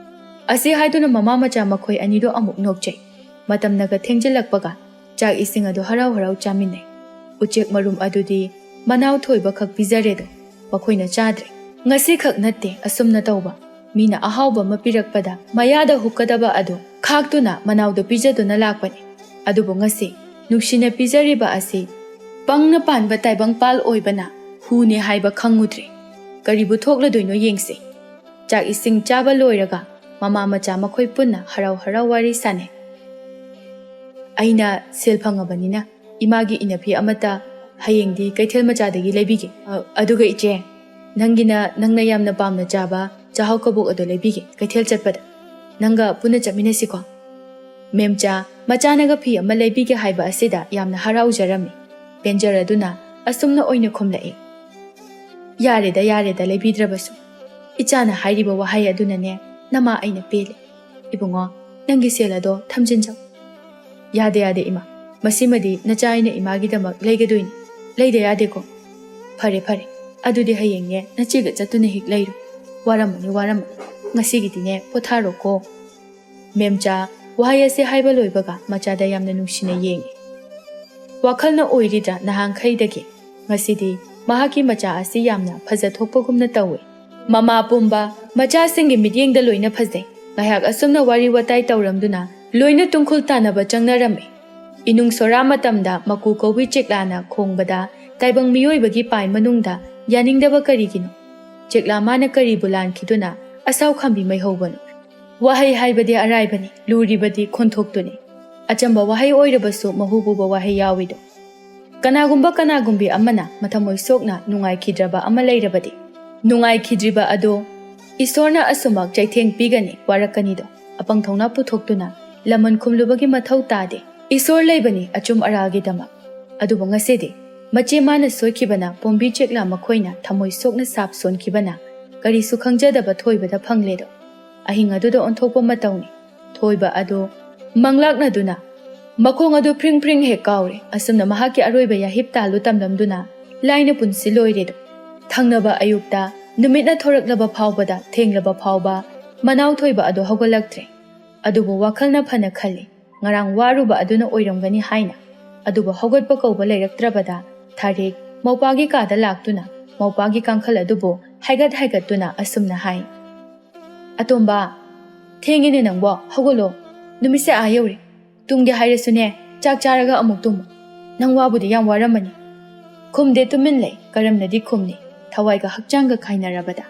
ꯑꯁꯤ ꯍꯥꯏꯗꯨꯅ ꯃꯃꯥ ꯃꯆꯥ ꯃꯈꯣꯏ ꯑꯅꯤꯗꯣ ꯑꯃꯨꯛ ꯅꯣꯛꯆꯩ꯫ ꯃꯇꯝꯅꯒ ꯊꯦꯡꯖꯤꯜꯂꯛꯄꯒ ꯆꯥꯛ ꯏꯁꯤꯡ ꯑꯗꯨ ꯍꯔꯥꯎ ꯍꯔꯥꯎ ꯆꯥꯃꯤꯟꯅꯩ꯫ ꯎꯆꯦꯛ ꯃꯔꯨꯝ ꯑꯗꯨꯗꯤ ꯃꯅꯥꯎ ꯊꯣꯏꯕ ꯈꯛ ꯄꯤꯖꯔꯦꯗꯣ, ꯃꯈꯣꯏꯅ ꯆꯥꯗ꯭ꯔꯦ꯫ ꯉꯁꯤ ꯈꯛ ꯅꯠꯇꯦ ꯑꯁꯨꯝꯅ ꯇꯧꯕ꯫ ꯃꯤꯅ ꯑꯍꯥꯎꯕ ꯑꯃ ꯄꯤꯔꯛꯄꯗ ꯃꯌꯥꯗ ꯍꯨꯛꯀꯗꯕ ꯑꯗꯨ ꯈꯥꯛꯇꯨꯅ ꯃꯅꯥꯎꯗ ꯄꯤꯖꯗꯨꯅ ꯂꯥꯛꯄꯅꯤ꯫ ꯑꯗꯨꯕꯨ ꯉꯁꯤ ꯅꯨꯡꯁꯤꯅ ꯄꯤꯖꯔꯤꯕ ꯑꯁꯤ ꯄꯪꯅ ꯄꯥꯟꯕ ꯇꯥꯏꯕꯪꯄꯥꯜ ꯑꯣꯏꯕꯅ ꯍꯨꯅꯦ ꯍꯥꯏꯕ ꯈꯪꯉꯨꯗ꯭ꯔꯦ꯫ ꯀꯔꯤꯕꯨ ꯊꯣꯛꯂꯗꯣꯏꯅꯣ ꯌꯦꯡꯁꯤ꯫ ꯆꯥꯛ ꯏꯁꯤꯡ ꯆꯥꯕ ꯂꯣꯏꯔꯒ ꯃꯃꯥ ꯃꯆꯥ ꯃꯈꯣꯏ ꯄꯨꯟꯅ ꯍꯔꯥꯎ ꯍꯔꯥꯎ ꯋꯥꯔꯤ ꯁꯥꯟꯅꯩ꯫ ꯑꯩꯅ ꯁꯦꯜ ꯐꯪꯉꯕꯅꯤꯅ ꯏꯃꯥꯒꯤ ꯏꯅꯐꯤ ꯑꯃꯠꯇ ꯍꯌꯦꯡꯗꯤ ꯀꯩꯊꯦꯜ ꯃꯆꯥꯗꯒꯤ ꯂꯩꯕꯤꯒꯦ꯫ ꯑ, ꯑꯗꯨꯒ ꯏꯆꯦ, ꯅꯪꯒꯤꯅ ꯅꯪꯅ ꯌꯥꯝꯅ ꯄꯥꯝꯅ ꯆꯥꯕ ꯆꯥꯍꯧ ꯀꯕꯣꯛ ꯑꯗꯨ ꯂꯩꯕꯤꯒꯦ ꯀꯩꯊꯦꯜ ꯆꯠꯄꯗ꯫ ꯅꯪꯒ ꯄꯨꯟꯅ ꯆꯠꯃꯤꯟꯅꯁꯤꯀꯣ꯫ ꯃꯦꯝꯆꯥ, ꯃꯆꯥꯅꯒ ꯐꯤ ꯑꯃ ꯂꯩꯕꯤꯒꯦ ꯍꯥꯏꯕ ꯑꯁꯤꯗ ꯌꯥꯝꯅ ꯍꯔꯥꯎꯖꯔꯝꯃꯤ꯫ ꯄꯦꯟꯖꯔꯗꯨꯅ ꯑꯁꯨꯝꯅ ꯑꯣꯏꯅ ꯈꯨꯝꯂꯛꯏ꯫ ꯌꯥꯔꯦꯗ, ꯌꯥꯔꯦꯗ, ꯂꯩꯕꯤꯗ꯭ꯔꯕꯁꯨ꯫ ꯏꯆꯥꯅ ꯍꯥꯏꯔꯤꯕ ꯋꯥꯍꯩ ꯑꯗꯨꯅꯅꯦ ꯅꯃꯥ ꯑꯩꯅ ꯄꯦꯜꯂꯦ꯫ ꯏꯕꯨꯡꯉꯣ, ꯅꯪꯒꯤ ꯁꯦꯜ ꯑꯗꯣ ꯊꯝꯖꯤꯟꯖꯧ꯫ ꯌꯥꯗꯦ, ꯌꯥꯗꯦ, ꯏꯃꯥ꯫ ꯃꯁꯤꯃꯗꯤ ꯅꯆꯥ ꯑꯩꯅ ꯏꯃꯥꯒꯤꯗꯃꯛ ꯂꯩꯒꯗꯣꯏꯅꯤ꯫ ꯂꯩꯗ ꯌꯥꯗꯦꯀꯣ꯫ ꯐꯔꯦ, ꯐꯔꯦ꯫ ꯑꯗꯨꯗꯤ ꯍꯌꯦꯡꯅꯦ ꯅꯆꯦꯒ ꯆꯠꯇꯨꯅ ꯍꯦꯛ ꯂꯩꯔꯣ꯫ ꯋꯥꯔꯝꯃꯅꯤ, ꯋꯥꯔꯝꯃꯅꯤ꯫ ꯉꯁꯤꯒꯤꯗꯤꯅꯦ ꯄꯣꯊꯥꯔꯣꯀꯣ꯫ ꯃꯦꯝꯆꯥ ꯋꯥꯍꯩ ꯑꯁꯤ ꯍꯥꯏꯕ ꯂꯣꯏꯕꯒ ꯃꯆꯥꯗ ꯌꯥꯝꯅ ꯅꯨꯡꯁꯤꯅ ꯌꯦꯡꯉꯤ꯫ ꯋꯥꯈꯜꯅ ꯑꯣꯏꯔꯤꯗ꯭ꯔꯥ ꯅꯍꯥꯟꯈꯩꯗꯒꯤ ꯉꯁꯤꯗꯤ ꯃꯍꯥꯛꯀꯤ ꯃꯆꯥ ꯑꯁꯤ ꯌꯥꯝꯅ ꯐꯖꯊꯣꯛꯄꯒꯨꯝꯅ ꯇꯧꯏ꯫ ꯃꯃꯥ ꯄꯨꯝꯕ ꯃꯆꯥꯁꯤꯡꯒꯤ ꯃꯤꯠꯌꯦꯡꯗ ꯂꯣꯏꯅ ꯐꯖꯩ꯫ ꯉꯥꯏꯍꯥꯛ ꯑꯁꯨꯝꯅ ꯋꯥꯔꯤ ꯋꯥꯇꯥꯏ ꯇꯧꯔꯝꯗꯨꯅ ꯂꯣꯏꯅ ꯇꯨꯡꯈꯨꯜ ꯇꯥꯟꯅꯕ ꯆꯪꯅꯔꯝꯃꯤ꯫ ꯏꯅꯨꯡ ꯁꯣꯔꯥ ꯃꯇꯝꯗ ꯃꯀꯨ ꯀꯧꯕꯤ ꯆꯦꯛꯂꯥꯅ ꯈꯣꯡꯕꯗ ꯇꯥꯏꯕꯪ ꯃꯤꯑꯣꯏꯕꯒꯤ ꯄꯥꯏ ꯃꯅꯨꯡꯗ ꯌꯥꯅꯤꯡꯗꯕ ꯀꯔꯤꯒꯤꯅꯣ? ꯆꯦꯛꯂꯥ ꯃꯥꯅ ꯀꯔꯤꯕꯨ ꯂꯥꯟꯈꯤꯗꯨꯅ ꯑꯁꯥꯎ ꯈꯥꯝꯕꯤ ꯃꯩꯍꯧꯕꯅꯣ? ꯋꯥꯍꯩ ꯍꯥꯏꯕꯗꯤ ꯑꯔꯥꯏꯕꯅꯤ, ꯂꯨꯔꯤꯕꯗꯤ ꯈꯣꯟꯊꯣꯛꯇꯨꯅꯤ꯫ ꯑꯆꯝꯕ ꯋꯥꯍꯩ ꯑꯣꯏꯔꯕꯁꯨ ꯃꯍꯨ ꯄꯨꯕ ꯋꯥꯍꯩ ꯌꯥꯎꯏꯗꯣ꯫ ꯀꯅꯥꯒꯨꯝꯕ ꯀꯅꯥꯒꯨꯝꯕꯤ ꯑꯃꯅ ꯃꯊꯃꯣꯏ ꯁꯣꯛꯅ ꯅꯨꯡꯉꯥꯏꯈꯤꯗ꯭ꯔꯕ ꯑꯃ ꯂꯩꯔꯕꯗꯤ, ꯅꯨꯡꯉꯥꯏꯈꯤꯗ꯭ꯔꯤꯕ ꯑꯗꯣ ꯏꯁꯣꯔꯅ ꯑꯁꯨꯃꯛ ꯆꯩꯊꯦꯡ ꯄꯤꯒꯅꯤ, ꯋꯥꯔꯛꯀꯅꯤꯗꯣ꯫ ꯑꯄꯪ ꯊꯧꯅꯥ ꯄꯨꯊꯣꯛꯇꯨꯅ ꯂꯃꯟ ꯈꯨꯝꯂꯨꯕꯒꯤ ꯃꯊꯧ ꯇꯥꯗꯦ꯫ ꯏꯁꯣꯔ ꯂꯩꯕꯅꯤ ꯑꯆꯨꯝ ꯑꯔꯥꯜꯒꯤꯗꯃꯛ꯫ ꯑꯗꯨꯕꯨ ꯉꯁꯤꯗꯤ ꯃꯆꯦ ꯃꯥꯅ ꯁꯣꯏꯈꯤꯕꯅ ꯄꯣꯝꯕꯤ ꯆꯦꯛꯂꯥ ꯃꯈꯣꯏꯅ ꯊꯃꯣꯏ ꯁꯣꯛꯅ ꯁꯥꯞ ꯁꯣꯟꯈꯤꯕꯅ ꯀꯔꯤꯁꯨ ꯈꯪꯖꯗꯕ ꯊꯣꯏꯕꯗ ꯐꯪꯂꯦꯗꯣ꯫ ꯑꯍꯤꯡ ꯑꯗꯨꯗ ꯑꯣꯟꯊꯣꯛꯄ ꯃꯇꯧꯅꯤ꯫ ꯊꯣꯏꯕ ꯑꯗꯨ ꯃꯪꯂꯥꯛꯅꯗꯨꯅ ꯃꯈꯣꯡ ꯑꯗꯨ ꯐ꯭ꯔꯤꯡ ꯐ꯭ꯔꯤꯡ ꯍꯦꯛ ꯀꯥꯎꯔꯦ꯫ ꯑꯁꯨꯝꯅ ꯃꯍꯥꯛꯀꯤ ꯑꯔꯣꯏꯕ ꯌꯥꯍꯤꯞ ꯇꯥꯜꯂꯨ ꯇꯝꯂꯝꯗꯨꯅ ꯂꯥꯏꯅ ꯄꯨꯟꯁꯤ ꯂꯣꯏꯔꯦꯗꯣ꯫ ꯊꯪꯅꯕ ꯑꯌꯨꯛꯇ ꯅꯨꯃꯤꯠꯅ ꯊꯣꯔꯛꯂꯕ ꯐꯥꯎꯕꯗ, ꯊꯦꯡꯂꯕ ꯐꯥꯎꯕ ꯃꯅꯥꯎ ꯊꯣꯏꯕ ꯑꯗꯨ ꯍꯧꯒꯠꯂꯛꯇ꯭ꯔꯦ꯫ ꯑꯗꯨꯕꯨ ꯋꯥꯈꯜꯅ ꯐꯅ ꯈꯜꯂꯤ, ꯉꯔꯥꯡ ꯋꯥꯔꯨꯕ ꯑꯗꯨꯅ ꯑꯣꯏꯔꯝꯒꯅꯤ ꯍꯥꯏꯅ꯫ ꯑꯗꯨꯕꯨ ꯍꯧꯒꯠꯄ ꯀꯧꯕ ꯂꯩꯔꯛꯇ꯭ꯔꯕꯗ ꯊꯥꯔꯤꯛ ꯃꯧꯄꯥꯒꯤ ꯀꯥꯗ ꯂꯥꯛꯇꯨꯅ ꯃꯧꯄꯥꯒꯤ ꯀꯥꯡꯈꯜ ꯑꯗꯨꯕꯨ ꯍꯥꯏꯒꯠ ꯍꯥꯏꯒꯠꯇꯨꯅ ꯑꯁꯨꯝꯅ ꯍꯥꯏ, "ꯑꯇꯣꯝꯕ, ꯊꯦꯡꯉꯦꯅꯦ ꯅꯪꯕꯣ, ꯍꯧꯒꯠꯂꯣ꯫ ꯅꯨꯃꯤꯠꯁꯦ ꯑꯥ ꯌꯧꯔꯦ꯫ ꯇꯨꯝꯒꯦ ꯍꯥꯏꯔꯁꯨꯅꯦ, ꯆꯥꯛ ꯆꯥꯔꯒ ꯑꯃꯨꯛ ꯇꯨꯝꯃꯨ꯫ ꯅꯪ ꯋꯥꯕꯨꯗꯤ ꯌꯥꯝ ꯋꯥꯔꯝꯃꯅꯤ꯫" ꯈꯨꯝꯗꯦ, ꯇꯨꯃꯤꯟ ꯂꯩ꯫ ꯀꯔꯝꯅꯗꯤ ꯈꯨꯝꯅꯤ, ꯊꯋꯥꯏꯒ ꯍꯛꯆꯥꯡꯒ ꯈꯥꯏꯅꯔꯕꯗ?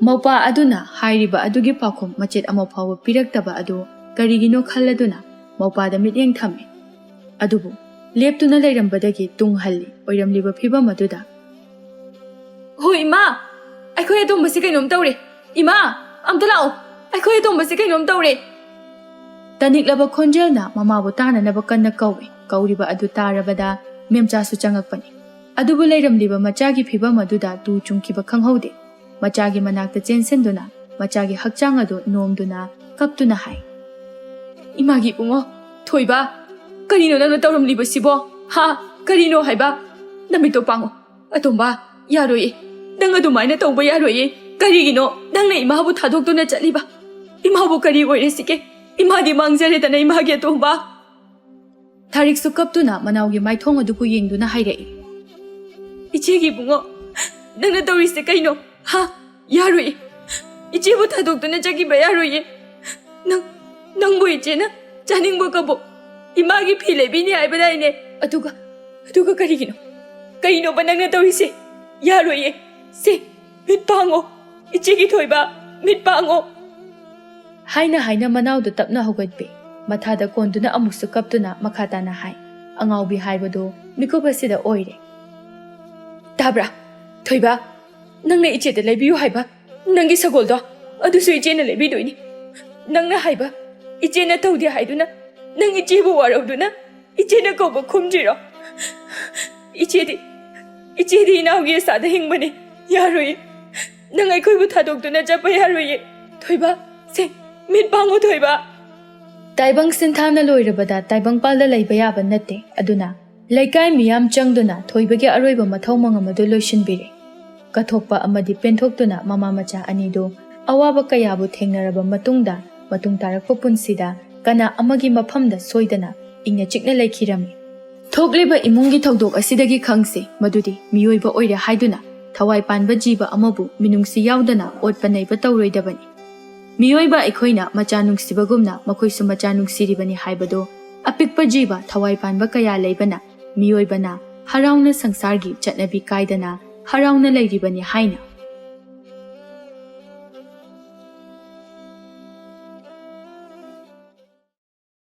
ꯃꯧꯄꯥ ꯑꯗꯨꯅ ꯍꯥꯏꯔꯤꯕ ꯑꯗꯨꯒꯤ ꯄꯥꯎꯈꯨꯝ ꯃꯆꯦꯠ ꯑꯃ ꯐꯥꯎꯕ ꯄꯤꯔꯛꯇꯕ ꯑꯗꯨ ꯀꯔꯤꯒꯤꯅꯣ ꯈꯜꯂꯗꯨꯅ ꯃꯧꯄꯥꯗ ꯃꯤꯠꯌꯦꯡ ꯊꯝꯃꯤ꯫ ꯑꯗꯨꯕꯨ ꯂꯦꯞꯇꯨꯅ ꯂꯩꯔꯝꯕꯗꯒꯤ ꯇꯨꯡ ꯍꯜꯂꯤ꯫ ꯑꯣꯏꯔꯝꯂꯤꯕ ꯐꯤꯕꯝ ꯑꯗꯨꯗ, "ꯍꯣ ꯏꯃꯥ, ꯑꯩꯈꯣꯏ ꯑꯇꯣꯝꯕꯁꯤ ꯀꯩꯅꯣꯝ ꯇꯧꯔꯦ꯫ ꯏꯃꯥ, ꯑꯝꯇ ꯂꯥꯛꯑꯣ, ꯑꯩꯈꯣꯏ ꯑꯇꯣꯝꯕꯁꯤ ꯀꯩꯅꯣꯝ ꯇꯧꯔꯦ꯫" ꯇꯅꯤꯛꯂꯕ ꯈꯣꯟꯖꯦꯜꯅ ꯃꯃꯥꯕꯨ ꯇꯥꯅꯅꯕ ꯀꯟꯅ ꯀꯧꯏ꯫ ꯀꯧꯔꯤꯕ ꯑꯗꯨ ꯇꯥꯔꯕꯗ ꯃꯦꯝꯆꯥꯁꯨ ꯆꯪꯉꯛꯄꯅꯤ꯫ ꯑꯗꯨꯕꯨ ꯂꯩꯔꯝꯂꯤꯕ ꯃꯆꯥꯒꯤ ꯐꯤꯕꯝ ꯑꯗꯨꯗ ꯇꯨ ꯆꯨꯡꯈꯤꯕ ꯈꯪꯍꯧꯗꯦ꯫ ꯃꯆꯥꯒꯤ ꯃꯅꯥꯛꯇ ꯆꯦꯟꯁꯤꯟꯗꯨꯅ ꯃꯆꯥꯒꯤ ꯍꯛꯆꯥꯡ ꯑꯗꯨ ꯅꯣꯝꯗꯨꯅ ꯀꯞꯇꯨꯅ ꯍꯥꯏ, "ꯏꯃꯥꯒꯤ ꯏꯕꯨꯡꯉꯣ, ꯊꯣꯏꯕ, ꯀꯔꯤꯅꯣ ꯅꯪꯅ ꯇꯧꯔꯝꯂꯤꯕꯁꯤꯕꯣ? ꯍꯥ? ꯀꯔꯤꯅꯣ ꯍꯥꯏꯕ? ꯅꯃꯤꯠꯇꯣ ꯄꯥꯡꯉꯣ꯫ ꯑꯇꯣꯝꯕ, ꯌꯥꯔꯣꯏꯌꯦ꯫ ꯅꯪ ꯑꯗꯨꯃꯥꯏꯅ ꯇꯧꯕ ꯌꯥꯔꯣꯏꯌꯦ꯫ ꯀꯔꯤꯒꯤꯅꯣ ꯅꯪꯅ ꯏꯃꯥꯕꯨ ꯊꯥꯗꯣꯛꯇꯨꯅ ꯆꯠꯂꯤꯕ? ꯏꯃꯥꯕꯨ ꯀꯔꯤ ꯑꯣꯏꯔꯦꯁꯤꯒꯦ? ꯏꯃꯥꯗꯤ ꯃꯥꯡꯖꯔꯦꯗꯅ, ꯏꯃꯥꯒꯤ ꯑꯇꯣꯝꯕ꯫" ꯊꯥꯔꯤꯛꯁꯨ ꯀꯞꯇꯨꯅ ꯃꯅꯥꯎꯒꯤ ꯃꯥꯏꯊꯣꯡ ꯑꯗꯨꯕꯨ ꯌꯦꯡꯗꯨꯅ ꯍꯥꯏꯔꯛꯏ, "ꯏꯆꯦꯒꯤ ꯏꯕꯨꯡꯉꯣ, ꯅꯪꯅ ꯇꯧꯔꯤꯁꯦ ꯀꯩꯅꯣ? ꯍꯥ? ꯌꯥꯔꯣꯏꯌꯦ꯫ ꯏꯆꯦꯕꯨ ꯊꯥꯗꯣꯛꯇꯨꯅ ꯆꯠꯈꯤꯕ ꯌꯥꯔꯣꯏꯌꯦ꯫ ꯅꯪ, ꯅꯪꯕꯨ ꯏꯆꯦꯅ ꯆꯥꯅꯤꯡꯕ ꯀꯕꯣꯛ ꯏꯃꯥꯒꯤ ꯐꯤ ꯂꯩꯕꯤꯅꯤ ꯍꯥꯏꯕꯗꯥꯏꯅꯦ? ꯑꯗꯨꯒ, ꯑꯗꯨꯒ ꯀꯔꯤꯒꯤꯅꯣ? ꯀꯩꯅꯣꯕ ꯅꯪꯅ ꯇꯧꯔꯤꯁꯦ? ꯌꯥꯔꯣꯏꯌꯦ꯫ ꯁꯦ, ꯃꯤꯠ ꯄꯥꯡꯉꯣ꯫ ꯏꯆꯦꯒꯤ ꯊꯣꯏꯕ, ꯃꯤꯠ ꯄꯥꯡꯉꯣ꯫" ꯍꯥꯏꯅ ꯍꯥꯏꯅ ꯃꯅꯥꯎꯗꯨ ꯇꯞꯅ ꯍꯧꯒꯠꯄꯤ꯫ ꯃꯊꯥꯗ ꯀꯣꯟꯗꯨꯅ ꯑꯃꯨꯛꯁꯨ ꯀꯞꯇꯨꯅ ꯃꯈꯥ ꯇꯥꯅ ꯍꯥꯏ꯫ ꯑꯉꯥꯎꯕꯤ ꯍꯥꯏꯕꯗꯨ ꯃꯤꯀꯨꯞ ꯑꯁꯤꯗ ꯑꯣꯏꯔꯦ꯫ "ꯇꯥꯕ꯭ꯔꯥ? ꯊꯣꯏꯕ, ꯅꯪꯅ ꯏꯆꯦꯗ ꯂꯩꯕꯤꯌꯨ ꯍꯥꯏꯕ ꯅꯪꯒꯤ ꯁꯒꯣꯜꯗꯣ, ꯑꯗꯨꯁꯨ ꯏꯆꯦꯅ ꯂꯩꯕꯤꯗꯣꯏꯅꯤ꯫ ꯅꯪꯅ ꯍꯥꯏꯕ ꯏꯆꯦꯅ ꯇꯧꯗꯦ ꯍꯥꯏꯗꯨꯅ ꯅꯪ ꯏꯆꯦꯕꯨ ꯋꯥꯔꯧꯗꯨꯅ ꯏꯆꯦꯅ ꯀꯧꯕ ꯈꯨꯝꯗ꯭ꯔꯤꯔꯣ? ꯏꯆꯦꯗꯤ, ꯏꯆꯦꯗꯤ ꯏꯅꯥꯎꯒꯤ ꯑꯁꯥꯗ ꯍꯤꯡꯕꯅꯤ꯫ ꯌꯥꯔꯣꯏꯌꯦ꯫ ꯅꯪ ꯑꯩꯈꯣꯏꯕꯨ ꯊꯥꯗꯣꯛꯇꯨꯅ ꯆꯠꯄ ꯌꯥꯔꯣꯏꯌꯦ꯫ ꯊꯣꯏꯕ, ꯁꯦ, ꯃꯤꯠ ꯄꯥꯡꯉꯨ ꯊꯣꯏꯕ꯫ ꯇꯥꯏꯕꯪ ꯁꯤꯟꯊꯥꯅ ꯂꯣꯏꯔꯕꯗ ꯇꯥꯏꯕꯪꯄꯥꯜꯗ ꯂꯩꯕ ꯌꯥꯕ ꯅꯠꯇꯦ꯫ ꯑꯗꯨꯅ ꯂꯩꯀꯥꯏ ꯃꯤꯌꯥꯝ ꯆꯪꯗꯨꯅ ꯊꯣꯏꯕꯒꯤ ꯑꯔꯣꯏꯕ ꯃꯊꯧ ꯃꯉꯝ ꯑꯗꯨ ꯂꯣꯏꯁꯤꯟꯕꯤꯔꯦ꯫ ꯀꯠꯊꯣꯛꯄ ꯑꯃꯗꯤ ꯄꯦꯟꯊꯣꯛꯇꯨꯅ ꯃꯃꯥ ꯃꯆꯥ ꯑꯅꯤꯗꯨ ꯑꯋꯥꯕ ꯀꯌꯥꯕꯨ ꯊꯦꯡꯅꯔꯕ ꯃꯇꯨꯡꯗ, ꯃꯇꯨꯡ ꯇꯥꯔꯛꯄ ꯄꯨꯟꯁꯤꯗ ꯀꯅꯥ ꯑꯃꯒꯤ ꯃꯐꯝꯗ ꯁꯣꯏꯗꯅ ꯏꯪꯅ ꯆꯤꯛꯅ ꯂꯩꯈꯤꯔꯝꯃꯤ꯫ ꯊꯣꯛꯂꯤꯕ ꯏꯃꯨꯡꯒꯤ ꯊꯧꯗꯣꯛ ꯑꯁꯤꯗꯒꯤ ꯈꯪꯁꯤ ꯃꯗꯨꯗꯤ ꯃꯤꯑꯣꯏꯕ ꯑꯣꯏꯔꯦ ꯍꯥꯏꯗꯨꯅ ꯊꯋꯥꯏ ꯄꯥꯟꯕ ꯖꯤꯕ ꯑꯃꯕꯨ ꯃꯤꯅꯨꯡꯁꯤ ꯌꯥꯎꯗꯅ ꯑꯣꯠꯄ ꯅꯩꯕ ꯇꯧꯔꯣꯏꯗꯕꯅꯤ꯫ ꯃꯤꯑꯣꯏꯕ ꯑꯩꯈꯣꯏꯅ ꯃꯆꯥ ꯅꯨꯡꯁꯤꯕꯒꯨꯝꯅ ꯃꯈꯣꯏꯁꯨ ꯃꯆꯥ ꯅꯨꯡꯁꯤꯔꯤꯕꯅꯤ ꯍꯥꯏꯕꯗꯨ ꯑꯄꯤꯛꯄ ꯖꯤꯕ ꯊꯋꯥꯏ ꯄꯥꯟꯕ ꯀꯌꯥ ꯂꯩꯕꯅ ꯃꯤꯑꯣꯏꯕꯅ ꯍꯔꯥꯎꯅ ꯁꯪꯁꯥꯔꯒꯤ ꯆꯠꯅꯕꯤ ꯀꯥꯏꯗꯅ ꯍꯔꯥꯎꯅ ꯂꯩꯔꯤꯕꯅꯤ ꯍꯥꯏꯅ